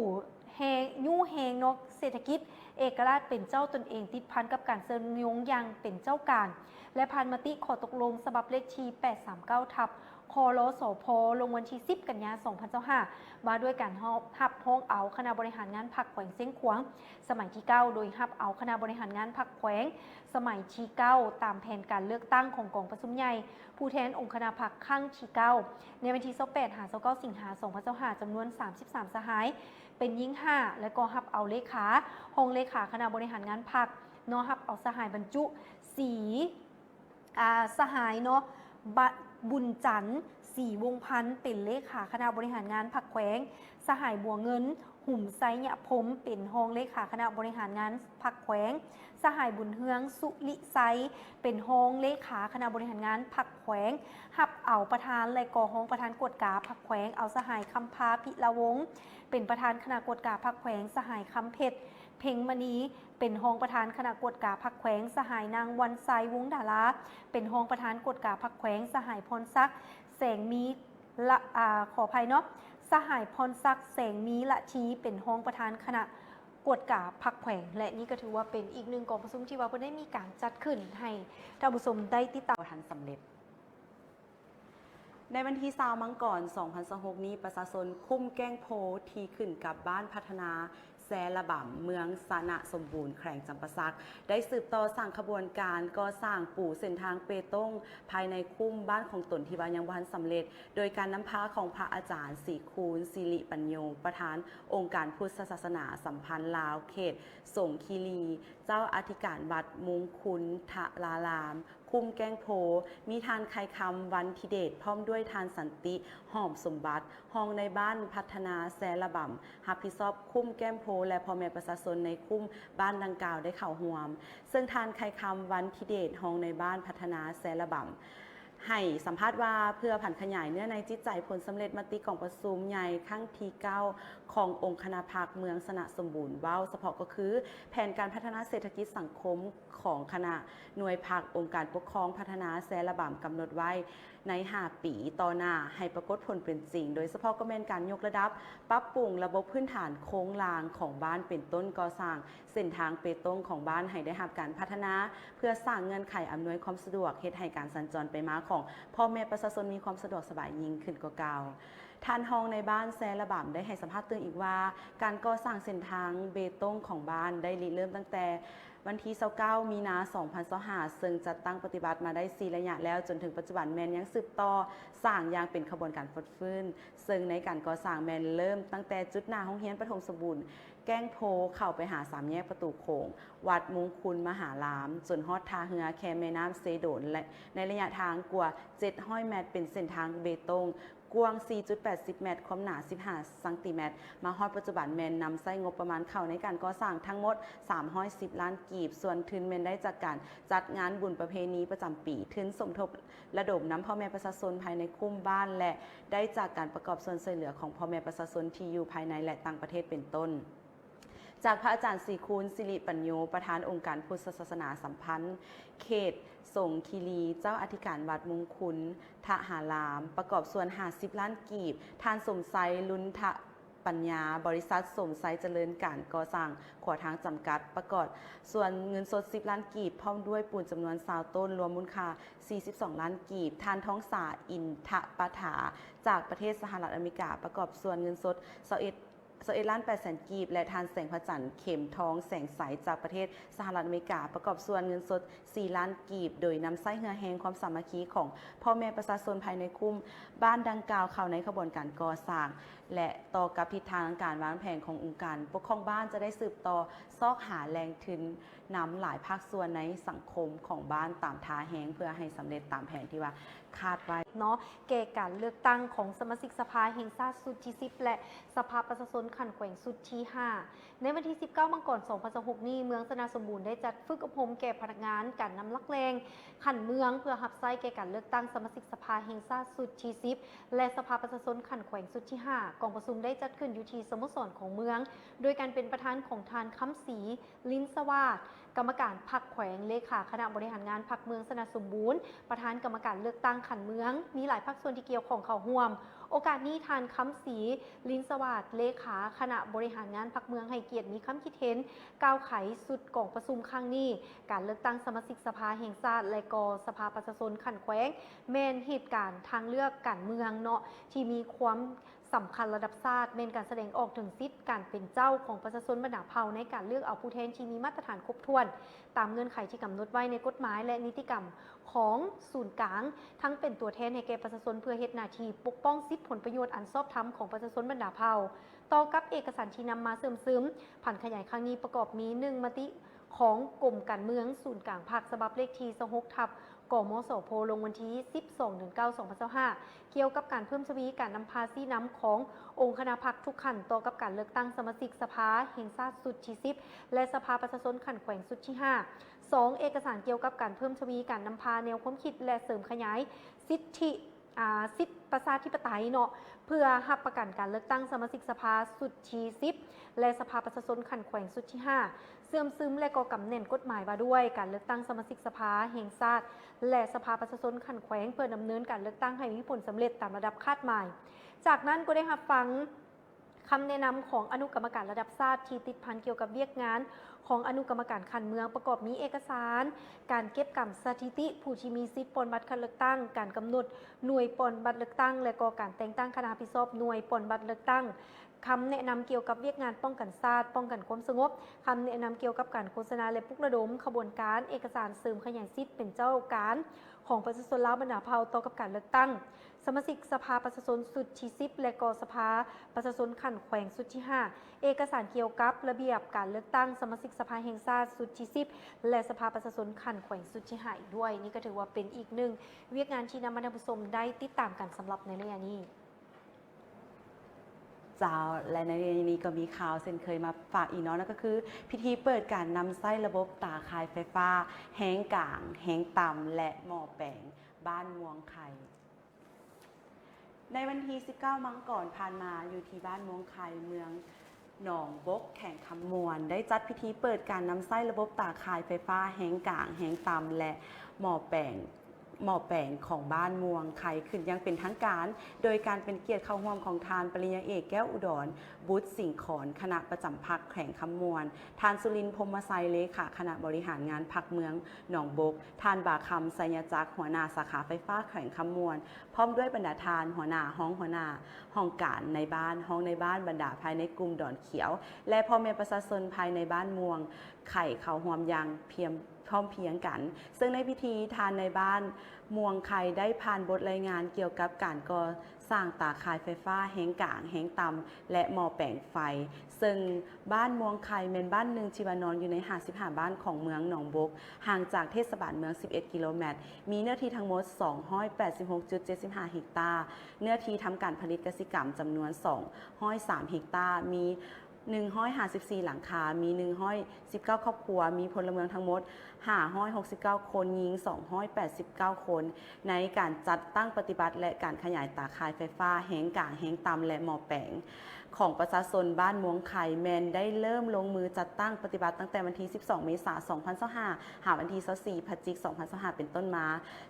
ແຮງ ຍູ້ແຮງເນາະ ເສດຖະກິດເອກະລາດເປັນເຈົ້າຕົນເອງ ຕິດພັນກັບການເຊື່ອມໂຍງຢ່າງເປັນເຈົ້າການ ແລະ ຜ່ານມະຕິຂໍ້ຕົກລົງສະບັບເລກທີແປດສາມເກົ້າ ທັບ ຄລສພ ລົງວັນທີສິບ ກັນຍາ ສອງພັນຊາວຫ້າ ວ່າດ້ວຍການຮັບຮອງເອົາຄະນະບໍລິຫານງານພັກແຂວງຊຽງຂວາງ ສະໄໝທີເກົ້າ ໂດຍຮັບເອົາຄະນະບໍລິຫານງານພັກແຂວງສະໄໝທີເກົ້າ ຕາມແຜນການເລືອກຕັ້ງຂອງກອງປະຊຸມໃຫຍ່ຜູ້ແທນອົງຄະນະພັກຄັ້ງທີເກົ້າ ໃນວັນທີຊາວແປດ ຫາ ຊາວເກົ້າ ສິງຫາ ສອງພັນຊາວຫ້າ ຈຳນວນສາມສິບສາມສະຫາຍ ເປັນຍິງຫ້າ ແລະ ກໍຮັບເອົາເລຂາ, ຮອງເລຂາຄະນະບໍລິຫານງານພັກເນາະ, ຮັບເອົາສະຫາຍບັນຈຸ ສີ ອາ ສະຫາຍເນາະ ບະ ບຸນຈັນ ສີວົງພັນ ເປັນເລຂາຄະນະບໍລິຫານງານພັກແຂວງ, ສະຫາຍ ບົວເງິນ ຫຸມໄຊຍະພົມ ເປັນຮອງເລຂາຄະນະບໍລິຫານງານພັກແຂວງ, ສະຫາຍ ບຸນເຮືອງ ສຸລິໄຊ ເປັນຮອງເລຂາຄະນະບໍລິຫານງານພັກແຂວງ, ຮັບເອົາປະທານ ແລະ ກໍຮອງປະທານກວດກາພັກແຂວງ, ເອົາສະຫາຍ ຄຳພາ ພິລະວົງ ເປັນປະທານຄະນະກວດກາພັກແຂວງ, ສະຫາຍ ຄຳເພັດ ເພັງມະນີ ເປັນຮອງປະທານຄະນະກວດກາພັກແຂວງ, ສະຫາຍ ນາງ ວັນໄຊ ວົງດາລາ ເປັນຮອງປະທານກວດກາພັກແຂວງ, ສະຫາຍ ພອນສັກ ແສງມີ ລະ ອາ ຂໍອະໄພເນາະ ສະຫາຍ ພອນສັກ ແສງມີລະທີ ເປັນຮອງປະທານຄະນະກວດກາພັກແຂວງ ແລະ ນີ້ກໍຖືວ່າເປັນອີກໜຶ່ງກອງປະຊຸມທີ່ວ່າເພິ່ນໄດ້ມີການຈັດຂຶ້ນໃຫ້ທ່ານຜູ້ຊົມໄດ້ຕິດຕາມ ບໍ່ທັນສຳເລັດ. ໃນວັນທີຊາວ ມັງກອນ ສອງພັນຊາວຫົກນີ້ ປະຊາຊົນຄຸ້ມແກ້ງໂພ ທີ່ຂຶ້ນກັບບ້ານພັດທະນາແຊລະບຳ ເມືອງຊະນະສົມບູນ ແຂວງຈຳປາສັກ ໄດ້ສືບຕໍ່ສ້າງຂະບວນການກໍ່ສ້າງປູເສັ້ນທາງເປຕົງ ພາຍໃນຄຸ້ມບ້ານຂອງຕົນທີ່ວ່າຍັງບໍ່ທັນສຳເລັດ ໂດຍການນຳພາຂອງພະອາຈານ ສີຄູນ ສິລິປັນໂຍ ປະທານອົງການພຸດທະສາສະໜາສຳພັນລາວ ເຂດສົງຄີລີ, ເຈົ້າອະທິການວັດມຸງຄຸນທະລາລາມ, ຄຸ້ມແກ້ງໂພ, ມີທ່ານ ໄຄຄຳ ວັນທິເດດ ພ້ອມດ້ວຍທ່ານ ສັນຕິ ຫອມສົມບັດ, ຮອງນາຍບ້ານພັດທະນາແຊລະບຳ ຮັບຜິດຊອບຄຸ້ມແກ້ງໂພ ແລະ ພໍ່ແມ່ປະຊາຊົນໃນຄຸ້ມບ້ານດັ່ງກ່າວໄດ້ເຂົ້າຮ່ວມ. ເຊິ່ງທ່ານ ໄຄຄຳ ວັນທິເດດ ຮອງນາຍບ້ານພັດທະນາແຊລະບຳ ໃຫ້ສຳພາດວ່າ ເພື່ອຜັນຂະຫຍາຍເນື້ອໃນຈິດໃຈຜົນສຳເລັດມະຕິກອງປະຊຸມໃຫຍ່ຄັ້ງທີເກົ້າ ຂອງອົງຄະນະພັກເມືອງຊະນະສົມບູນ ເວົ້າສະເພາະກໍຄື ແຜນການພັດທະນາເສດຖະກິດສັງຄົມຂອງຄະນະໜ່ວຍພັກອົງການປົກຄອງພັດທະນາແຊລະບຳ ກຳນົດໄວ້ ໃນຫ້າປີຕໍ່ໜ້າໃຫ້ປາກົດຜົນເປັນຈິງ, ໂດຍສະເພາະກໍແມ່ນການຍົກລະດັບ, ປັບປຸງລະບົບພື້ນຖານໂຄງລ່າງຂອງບ້ານ ເປັນຕົ້ນກໍ່ສ້າງເສັ້ນທາງເບຕົງຂອງບ້ານໃຫ້ໄດ້ຮັບການພັດທະນາ ເພື່ອສ້າງເງື່ອນໄຂອຳນວຍຄວາມສະດວກ, ເຮັດໃຫ້ການສັນຈອນໄປມາຂອງພໍ່ແມ່ປະຊາຊົນມີຄວາມສະດວກສະບາຍຍິ່ງຂຶ້ນກວ່າເກົ່າ. ທ່ານຮອງນາຍບ້ານແຊລະບຳໄດ້ໃຫ້ສຳພາດຕື່ມອີກວ່າ ການກໍ່ສ້າງເສັ້ນທາງເບຕົງຂອງບ້ານໄດ້ລິເລີ່ມຕັ້ງແຕ່ ວັນທີຊາວເກົ້າ ມີນາ ສອງພັນຊາວຫ້າ ເຊິ່ງຈັດຕັ້ງປະຕິບັດມາໄດ້ສີ່ໄລຍະແລ້ວ, ຈົນເຖິງປັດຈຸບັນແມ່ນຍັງສືບຕໍ່ສ້າງຢ່າງເປັນຂະບວນການຟົດຟື້ນ, ເຊິ່ງໃນການກໍ່ສ້າງແມ່ນເລີ່ມຕັ້ງແຕ່ຈຸດໜ້າໂຮງຮຽນປະຖົມສົມບູນແກ້ງໂພ ເຂົ້າໄປຫາສາມແຍກປະຕູໂຂງ, ວັດມຸງຄຸນມະຫາລາມ, ຈົນຮອດທ່າເຮືອແຄມແມ່ນ້ຳເຊໂດນ ແລະ ໃນໄລຍະທາງກວ່າເຈັດຮ້ອຍແມັດ ເປັນເສັ້ນທາງເບຕົງ ກວ້າງສີ່ຈຸດແປດສິບແມັດ, ຄວາມໜາສິບຫ້າຊັງຕີແມັດ. ມາຮອດປັດຈຸບັນແມ່ນນຳໃຊ້ງົບປະມານເຂົ້າໃນການກໍ່ສ້າງທັງໝົດສາມຮ້ອຍສິບລ້ານກີບ, ສ່ວນທຶນແມ່ນໄດ້ຈາກການຈັດງານບຸນປະເພນີປະຈຳປີ, ທຶນສົມທົບລະດົມນຳພໍ່ແມ່ປະຊາຊົນພາຍໃນຄຸ້ມບ້ານ ແລະ ໄດ້ຈາກການປະກອບສ່ວນຊ່ວຍເຫຼືອຂອງພໍ່ແມ່ປະຊາຊົນທີ່ຢູ່ພາຍໃນ ແລະ ຕ່າງປະເທດເປັນຕົ້ນ. ຈາກພະອາຈານ ສີຄູນ ສິລິປັນໂຍ, ປະທານອົງການພຸດທະສາສະໜາສຳພັນເຂດສົງຄີລີ, ເຈົ້າອະທິການວັດມຸງຄຸນທະຫາລາມ, ປະກອບສ່ວນຫ້າສິບລ້ານກີບ, ທ່ານ ສົມໄຊ ລຸນທະປັນຍາ, ບໍລິສັດ ສົມໄຊຈະເລີນການກໍ່ສ້າງຂົວທາງຈຳກັດ, ປະກອບສ່ວນເງິນສົດສິບລ້ານກີບ, ພ້ອມດ້ວຍປູນຈຳນວນຊາວຕົ້ນ, ລວມມູນຄ່າສີ່ສິບສອງລ້ານກີບ, ທ່ານ ທອງສາ ອິນທະປະຖາ ຈາກປະເທດສະຫະລັດອາເມລິກາ, ປະກອບສ່ວນເງິນສົດຊາວເອັດ ຊາວເອັດລ້ານແປດແສນກີບ ແລະ ທ່ານ ແສງພະຈັນ ເຂັມທອງແສງໃສ ຈາກປະເທດສະຫະລັດອາເມລິກາ, ປະກອບສ່ວນເງິນສົດສີ່ລ້ານກີບ, ໂດຍນຳໃຊ້ເຫື່ອແຮງຄວາມສາມັກຄີຂອງພໍ່ແມ່ປະຊາຊົນພາຍໃນຄຸ້ມບ້ານດັ່ງກ່າວເຂົ້າໃນຂະບວນການກໍ່ສ້າງ ແລະ ຕໍ່ກັບທິດທາງການວາງແຜນຂອງອົງການປົກຄອງບ້ານ ຈະໄດ້ສືບຕໍ່ຊອກຫາແຫຼ່ງທຶນນຳຫຼາຍພາກສ່ວນໃນສັງຄົມຂອງບ້ານຕາມທ່າແຮງ ເພື່ອໃຫ້ສຳເລັດຕາມແຜນທີ່ວ່າຄາດໄວ້. ເນາະ ແກ່ການເລືອກຕັ້ງຂອງສະມາຊິກສະພາແຫ່ງຊາດຊຸດທີສິບ ແລະ ສະພາປະຊາຊົນຂັ້ນແຂວງຊຸດທີຫ້າ. ໃນວັນທີສິບເກົ້າ ມັງກອນ ສອງພັນຊາວຫົກນີ້, ເມືອງຊະນະສົມບູນໄດ້ຈັດຝຶກອົບຮົມແກ່ພະນັກງານການນຳຫຼັກແຫຼ່ງຂັ້ນເມືອງ ເພື່ອຮັບໃຊ້ແກ່ການເລືອກຕັ້ງສະມາຊິກສະພາແຫ່ງຊາດຊຸດທີສິບ ແລະ ສະພາປະຊາຊົນຂັ້ນແຂວງຊຸດທີຫ້າ. ກອງປະຊຸມໄດ້ຈັດຂຶ້ນຢູ່ທີ່ສະໂມສອນຂອງເມືອງ ໂດຍການເປັນປະທານຂອງທ່ານ ຄຳສີ ລິນສະຫວາດ ກຳມະການພັກແຂວງ, ເລຂາຄະນະບໍລິຫານງານພັກເມືອງຊະນະສົມບູນ, ປະທານກຳມະການເລືອກຕັ້ງຂັ້ນເມືອງ, ມີຫຼາຍພາກສ່ວນທີ່ກ່ຽວຂ້ອງເຂົ້າຮ່ວມ. ໂອກາດນີ້, ທ່ານ ຄຳສີ ລິນສະຫວາດ ເລຂາຄະນະບໍລິຫານງານພັກເມືອງ ໃຫ້ກຽດມີຄຳຄິດເຫັນ ກ່າວໄຂຊຸດກອງປະຊຸມຄັ້ງນີ້, ການເລືອກຕັ້ງສະມາຊິກສະພາແຫ່ງຊາດ ແລະ ກໍສະພາປະຊາຊົນຂັ້ນແຂວງ ແມ່ນເຫດການທາງເລືອກການເມືອງເນາະ ທີ່ມີຄວາມ ສຳຄັນລະດັບຊາດ, ແມ່ນການສະແດງອອກເຖິງສິດການເປັນເຈົ້າຂອງປະຊາຊົນບັນດາເຜົ່າ ໃນການເລືອກເອົາຜູ້ແທນທີ່ມີມາດຕະຖານຄົບຖ້ວນ ຕາມເງື່ອນໄຂທີ່ກຳນົດໄວ້ໃນກົດໝາຍ ແລະ ນິຕິກຳຂອງສູນກາງ, ທັງເປັນຕົວແທນໃຫ້ແກ່ປະຊາຊົນ ເພື່ອເຮັດໜ້າທີ່ປົກປ້ອງສິດຜົນປະໂຫຍດອັນຊອບທຳຂອງປະຊາຊົນບັນດາເຜົ່າ. ຕໍ່ກັບເອກະສານທີ່ນຳມາເສີມຊຶມຜັນຂະຫຍາຍຄັ້ງນີ້ ປະກອບມີ ໜຶ່ງ ມະຕິຂອງກົມການເມືອງສູນກາງພັກ ສະບັບເລກທີຊາວຫົກ ທັບ ກມສພ ລົງວັນທີສິບສອງ ເດືອນເກົ້າ ສອງພັນຊາວຫ້າ ກ່ຽວກັບການເພີ່ມທະວີການນຳພາຊີ້ນຳຂອງອົງຄະນະພັກທຸກຂັ້ນ ຕໍ່ກັບການເລືອກຕັ້ງສະມາຊິກສະພາແຫ່ງຊາດຊຸດທີສິບ ແລະ ສະພາປະຊາຊົນຂັ້ນແຂວງຊຸດທີຫ້າ. ສອງ ເອກະສານກ່ຽວກັບການເພີ່ມທະວີການນຳພາແນວຄວາມຄິດ ແລະ ເສີມຂະຫຍາຍສິດທິ ອາ ສິດປະຊາທິປະໄຕເນາະ ເພື່ອຮັບປະກັນການເລືອກຕັ້ງສະມາຊິກສະພາຊຸດທີສິບ ແລະ ສະພາປະຊາຊົນຂັ້ນແຂວງຊຸດທີຫ້າ ເຊື່ອມຊຶມ ແລະ ກໍກຳແໜ້ນກົດໝາຍວ່າດ້ວຍການເລືອກຕັ້ງສະມາຊິກສະພາແຫ່ງຊາດ ແລະ ສະພາປະຊາຊົນຂັ້ນແຂວງ ເພື່ອດຳເນີນການເລືອກຕັ້ງໃຫ້ມີຜົນສຳເລັດຕາມລະດັບຄາດໝາຍ. ຈາກນັ້ນກໍໄດ້ຮັບຟັງຄຳແນະນຳຂອງອະນຸກຳມະການລະດັບຊາດທີ່ຕິດພັນກ່ຽວກັບວຽກງານຂອງອະນຸກຳມະການຂັ້ນເມືອງ ປະກອບມີເອກະສານການເກັບກຳສະຖິຕິຜູ້ທີ່ມີສິດປ່ອນບັດຄັດເລືອກຕັ້ງ, ການກຳນົດໜ່ວຍປ່ອນບັດເລືອກຕັ້ງ ແລະ ກໍການແຕ່ງຕັ້ງຄະນະຮັບຜິດຊອບໜ່ວຍປ່ອນບັດເລືອກຕັ້ງ, ຄຳແນະນຳກ່ຽວກັບວຽກງານປ້ອງກັນຊາດ, ປ້ອງກັນຄວາມສະຫງົບ, ຄຳແນະນຳກ່ຽວກັບການໂຄສະນາ ແລະ ປຸກລະດົມຂະບວນການເອກະສານເສີມຂະຫຍາຍສິດເປັນເຈົ້າການຂອງປະຊາຊົນລາວບັນດາເຜົ່າຕໍ່ກັບການເລືອກຕັ້ງສະມາຊິກສະພາປະຊາຊົນຊຸດທີສິບ ແລະ ກໍສະພາປະຊາຊົນຂັ້ນແຂວງຊຸດທີຫ້າ, ເອກະສານກ່ຽວກັບລະບຽບການເລືອກຕັ້ງສະມາຊິກສະພາແຫ່ງຊາດຊຸດທີສິບ ແລະ ສະພາປະຊາຊົນຂັ້ນແຂວງຊຸດທີຫ້າອີກດ້ວຍ. ນີ້ກໍຖືວ່າເປັນອີກໜຶ່ງວຽກງານທີ່ນຳມາທ່ານຜູ້ຊົມໄດ້ຕິດຕາມກັນສຳລັບໃນໄລຍະນີ້. ເຈົ້າ ແລະ ໃນນີ້ກໍມີຂ່າວເຊັ່ນເຄີຍມາຝາກອີກເນາະ, ນັ້ນກໍຄືພິທີເປີດການນຳໃຊ້ລະບົບຕາຂ່າຍໄຟຟ້າແຮງກາງ, ແຮງຕ່ຳ ແລະ ໝໍ້ແປງ ບ້ານມ່ວງໄຄ. ໃນວັນທີສິບເກົ້າ ມັງກອນຜ່ານມາ, ຢູ່ທີ່ບ້ານມ່ວງໄຄ, ເມືອງໜອງບົກ, ແຂວງຄຳມ່ວນ ໄດ້ຈັດພິທີເປີດການນຳໃຊ້ລະບົບຕາຂ່າຍໄຟຟ້າແຮງກາງ, ແຮງຕ່ຳ ແລະ ໝໍ້ແປງ ໝໍ້ແປງຂອງບ້ານມ່ວງໄຄຂຶ້ນຢ່າງເປັນທາງການ ໂດຍການເປັນກຽດເຂົ້າຮ່ວມຂອງທ່ານປະລິນຍາເອກ ແກ້ວອຸດອນ ບຸດສິງຂອນ ຄະນະປະຈຳພັກແຂວງຄຳມ່ວນ, ທ່ານ ສຸລິນ ພົມມະໄຊ ເລຂາຄະນະບໍລິຫານງານພັກເມືອງໜອງບົກ, ທ່ານ ບາຄຳ ໄຊຍະຈັກ ຫົວໜ້າສາຂາໄຟຟ້າແຂວງຄຳມ່ວນ, ພ້ອມດ້ວຍບັນດາທ່ານ ຫົວໜ້າ, ຮອງຫົວໜ້າຫ້ອງການ, ນາຍບ້ານ, ຮອງນາຍບ້ານ, ບັນດາພາຍໃນກຸ່ມດອນຂຽວ ແລະ ພໍ່ແມ່ປະຊາຊົນພາຍໃນບ້ານມ່ວງໄຄເຂົ້າຮ່ວມຢ່າງພຽງ ພ້ອມພຽງກັນ. ເຊິ່ງໃນພິທີ ທ່ານນາຍບ້ານມ່ວງໄຄໄດ້ຜ່ານບົດລາຍງານກ່ຽວກັບການກໍ່ສ້າງຕາຂ່າຍໄຟຟ້າແຮງກາງ, ແຮງຕ່ຳ ແລະ ໝໍ້ແປງໄຟ. ເຊິ່ງບ້ານມ່ວງໄຄແມ່ນບ້ານໜຶ່ງທີ່ວ່ານອນຢູ່ໃນຫ້າສິບຫ້າບ້ານຂອງເມືອງໜອງບົກ, ຫ່າງຈາກເທດສະບານເມືອງສິບເອັດກິໂລແມັດ, ມີເນື້ອທີ່ທັງໝົດສອງຮ້ອຍແປດສິບຫົກຈຸດເຈັດສິບຫ້າເຮັກຕາ, ເນື້ອທີ່ທຳການຜະລິດກະສິກຳຈຳນວນສອງຮ້ອຍສາມເຮັກຕາ, ມີ ໜຶ່ງຮ້ອຍຫ້າສິບສີ່ຫຼັງຄາ, ມີໜຶ່ງຮ້ອຍສິບເກົ້າຄອບຄົວ, ມີພົນລະເມືອງທັງໝົດຫ້າຮ້ອຍຫົກສິບເກົ້າຄົນ, ຍິງສອງຮ້ອຍແປດສິບເກົ້າຄົນ. ໃນການຈັດຕັ້ງປະຕິບັດ ແລະ ການຂະຫຍາຍຕາຂ່າຍໄຟຟ້າແຮງກາງ, ແຮງຕ່ຳ ແລະ ໝໍ້ແປງຂອງປະຊາຊົນບ້ານມ່ວງໄຄ ແມ່ນໄດ້ເລີ່ມລົງມືຈັດຕັ້ງປະຕິບັດຕັ້ງແຕ່ວັນທີສິບສອງເມສາສອງພັນຊາວຫ້າ ຫາວັນທີຊາວສີ່ພະຈິກສອງພັນຊາວຫ້າເປັນຕົ້ນມາ.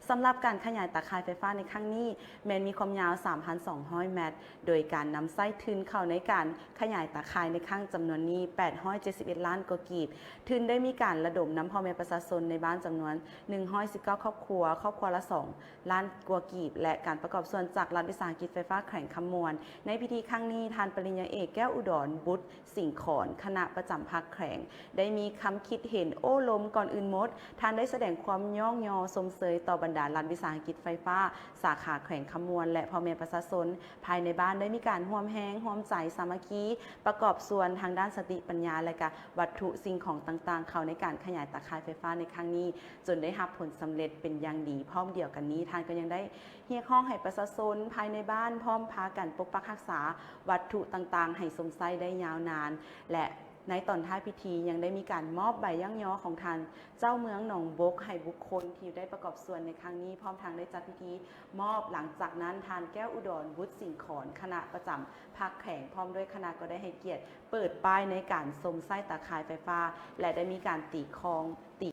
ສຳລັບການຂະຫຍາຍຕາຂ່າຍໄຟຟ້າໃນຄັ້ງນີ້ ແມ່ນມີຄວາມຍາວສາມພັນສອງຮ້ອຍແມັດ, ໂດຍການນຳໃຊ້ທຶນເຂົ້າໃນການຂະຫຍາຍຕາຂ່າຍໃນຄັ້ງຈຳນວນນີ້ແປດຮ້ອຍເຈັດສິບເອັດລ້ານກວ່າກີບ. ທຶນໄດ້ມີການລະດົມນຳພໍ່ແມ່ປະຊາຊົນໃນບ້ານຈຳນວນໜຶ່ງຮ້ອຍສິບເກົ້າຄອບຄົວ, ຄອບຄົວລະສອງລ້ານກວ່າກີບ ແລະ ການປະກອບສ່ວນຈາກລັດວິສາຫະກິດໄຟຟ້າແຂວງຄຳມ່ວນ. ໃນພິທີຄັ້ງນີ້ ທ່ານປະລິນຍາເອກ ແກ້ວອຸດອນ ບຸດສິງຂອນ ຄະນະປະຈຳພັກແຂວງ ໄດ້ມີຄຳຄິດເຫັນໂອ້ລົມ. ກ່ອນອື່ນໝົດ ທ່ານໄດ້ສະແດງຄວາມຍ້ອງຍໍຊົມເຊີຍຕໍ່ບັນດາລັດວິສາຫະກິດໄຟຟ້າສາຂາແຂວງຄຳມ່ວນ ແລະ ພໍ່ແມ່ປະຊາຊົນ ພາຍໃນບ້ານໄດ້ມີການຮ່ວມແຮງຮ່ວມໃຈສາມັກຄີ ປະກອບສ່ວນທາງດ້ານສະຕິປັນຍາ ແລະ ກະວັດຖຸສິ່ງຂອງຕ່າງໆ ເຂົ້າໃນການຂະຫຍາຍຕາຂ່າຍໄຟຟ້າໃນຄັ້ງນີ້ ຈົນໄດ້ຮັບຜົນສຳເລັດເປັນຢ່າງດີ. ພ້ອມດຽວກັນນີ້ ທ່ານກໍຍັງໄດ້ຮຽກຮ້ອງໃຫ້ປະຊາຊົນພາຍໃນບ້ານພ້ອມພາກັນປົກປັກຮັກສາວັດຖຸຕ່າງໆ ໃຫ້ຊົມໃຊ້ໄດ້ຍາວນານ ແລະ ໃນຕອນທ້າຍພິທີຍັງໄດ້ມີການມອບໃບຍ້ອງຍໍຂອງທ່ານເຈົ້າເມືອງໜອງບົກໃຫ້ບຸກຄົນທີ່ໄດ້ປະກອບສ່ວນໃນຄັ້ງນີ້, ພ້ອມທັງໄດ້ຈັດພິທີ ມອບ. ຫຼັງຈາກນັ້ນ ທ່ານ ແກ້ວອຸດອນ ບຸດສິງຂອນ ຄະນະປະຈຳພັກແຂວງ ພ້ອມດ້ວຍຄະນະ ກໍໄດ້ໃຫ້ກຽດເປີດປ້າຍໃນການຊົມໃຊ້ຕາຂ່າຍໄຟຟ້າ ແລະ ໄດ້ມີການຕີຄອງຕີ.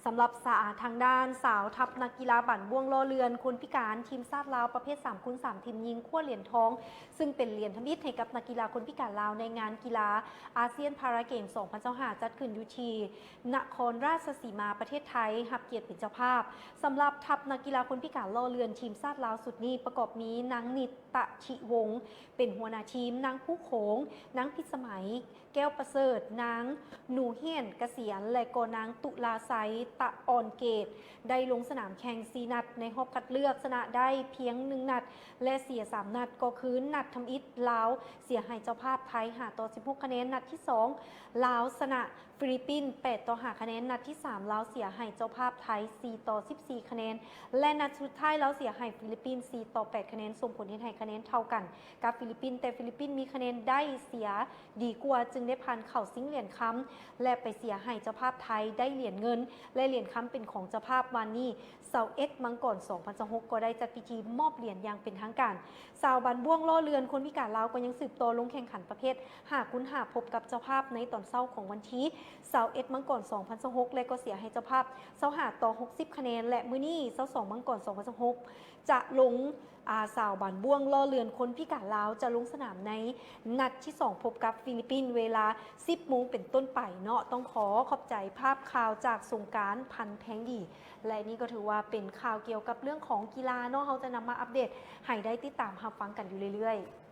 ສຳລັບສາ ທາງດ້ານສາວທັບນັກກິລາບານບ້ວງລໍ້ເລື່ອນຄົນພິການ ທີມຊາດລາວປະເພດສາມຄູນສາມ ທີມຍິງ ຄວ້າຫຼຽນທອງ ຊຶ່ງເປັນຫຼຽນທຳອິດໃຫ້ກັບນັກກິລາຄົນພິການລາວ ໃນງານກິລາອາຊຽນພາຣາເກມສອງພັນຊາວຫ້າ ຈັດຂຶ້ນຢູ່ທີ່ ນະຄອນລາຊະສີມາ ປະເທດໄທ ຮັບກຽດເປັນເຈົ້າພາບ. ສຳລັບທັບນັກກິລາຄົນພິການລໍ້ເລື່ອນທີມຊາດລາວຊຸດນີ້ ປະກອບມີ ນາງ ນິດຕະທິວົງ ເປັນຫົວໜ້າທີມ, ນາງ ພູໂຂງ, ນາງ ພິດສະໄໝ ແກ້ວປະເສີດ, ນາງ ໜູຮຽນ ກະສຽນ ແລະ ກໍນາງ ຕຸລາໄຊ ຕະອ່ອນເກດ ໄດ້ລົງສະໜາມແຂ່ງສີ່ນັດໃນຮອບຄັດເລືອກ, ຊະນະໄດ້ພຽງໜຶ່ງນັດ ແລະ ເສຍສາມນັດ ກໍຄື ນັດທຳອິດ ລາວເສຍໃຫ້ເຈົ້າພາບໄທ ຫ້າຕໍ່ສິບຫົກຄະແນນ, ນັດທີສອງ ລາວຊະນະ ຟີລິບປິນ ແປດຕໍ່ຫ້າຄະແນນ, ນັດທີສາມ ລາວເສຍໃຫ້ເຈົ້າພາບໄທ ສີ່ຕໍ່ສິບສີ່ຄະແນນ ແລະ ນັດສຸດທ້າຍລາວເສຍໃຫ້ຟີລິບປິນ ສີ່ຕໍ່ແປດຄະແນນ, ສົ່ງຜົນເຮັດໃຫ້ຄະແນນເທົ່າກັນກັບຟີລິບປິນ, ແຕ່ຟີລິບປິນມີຄະແນນໄດ້ເສຍດີກວ່າ ຈຶ່ງໄດ້ຜ່ານເຂົ້າຊິງຫຼຽນຄຳ ແລະ ໄປເສຍໃຫ້ເຈົ້າພາບໄທໄດ້ຫຼຽນເງິນ ແລະ ຫຼຽນຄຳເປັນຂອງເຈົ້າພາບ. ວານນີ້ ຊາວເອັດ ມັງກອນ ສອງພັນຊາວຫົກ ກໍໄດ້ຈັດພິທີມອບຫຼຽນຢ່າງເປັນທາງການ. ສາວບານບ້ວງລໍ້ເລື່ອນຄົນພິການລາວກໍຍັງສືບຕໍ່ລົງແຂ່ງຂັນປະເພດຫ້າຄູນຫ້າ ພົບກັບເຈົ້າພາບໃນຕອນເຊົ້າຂອງວັນທີຊາວເອັດ ມັງກອນ ສອງພັນຊາວຫົກ ແລະ ກໍເສຍໃຫ້ເຈົ້າພາບ ຊາວຫ້າຕໍ່ຫົກສິບຄະແນນ ແລະ ມື້ນີ້ ຊາວສອງ ມັງກອນ ສອງພັນຊາວຫົກ ຈະລົງ ອາ ສາວບານບ້ວງລໍ້ເລື່ອນຄົນພິການລາວ ຈະລົງສະໜາມໃນນັດທີສອງ ພົບກັບຟີລິບປິນ ເວລາ ສິບໂມງເປັນຕົ້ນໄປເນາະ. ຕ້ອງຂໍຂອບໃຈພາບຂ່າວຈາກສົງການ ພັນແພງດີ ແລະ ນີ້ກໍຖືວ່າເປັນຂ່າວກ່ຽວກັບເລື່ອງຂອງກິລາເນາະ, ເຮົາຈະນຳມາອັບເດດໃຫ້ໄດ້ຕິດຕາມຮັບຟັງກັນຢູ່ເລື້ອຍໆ.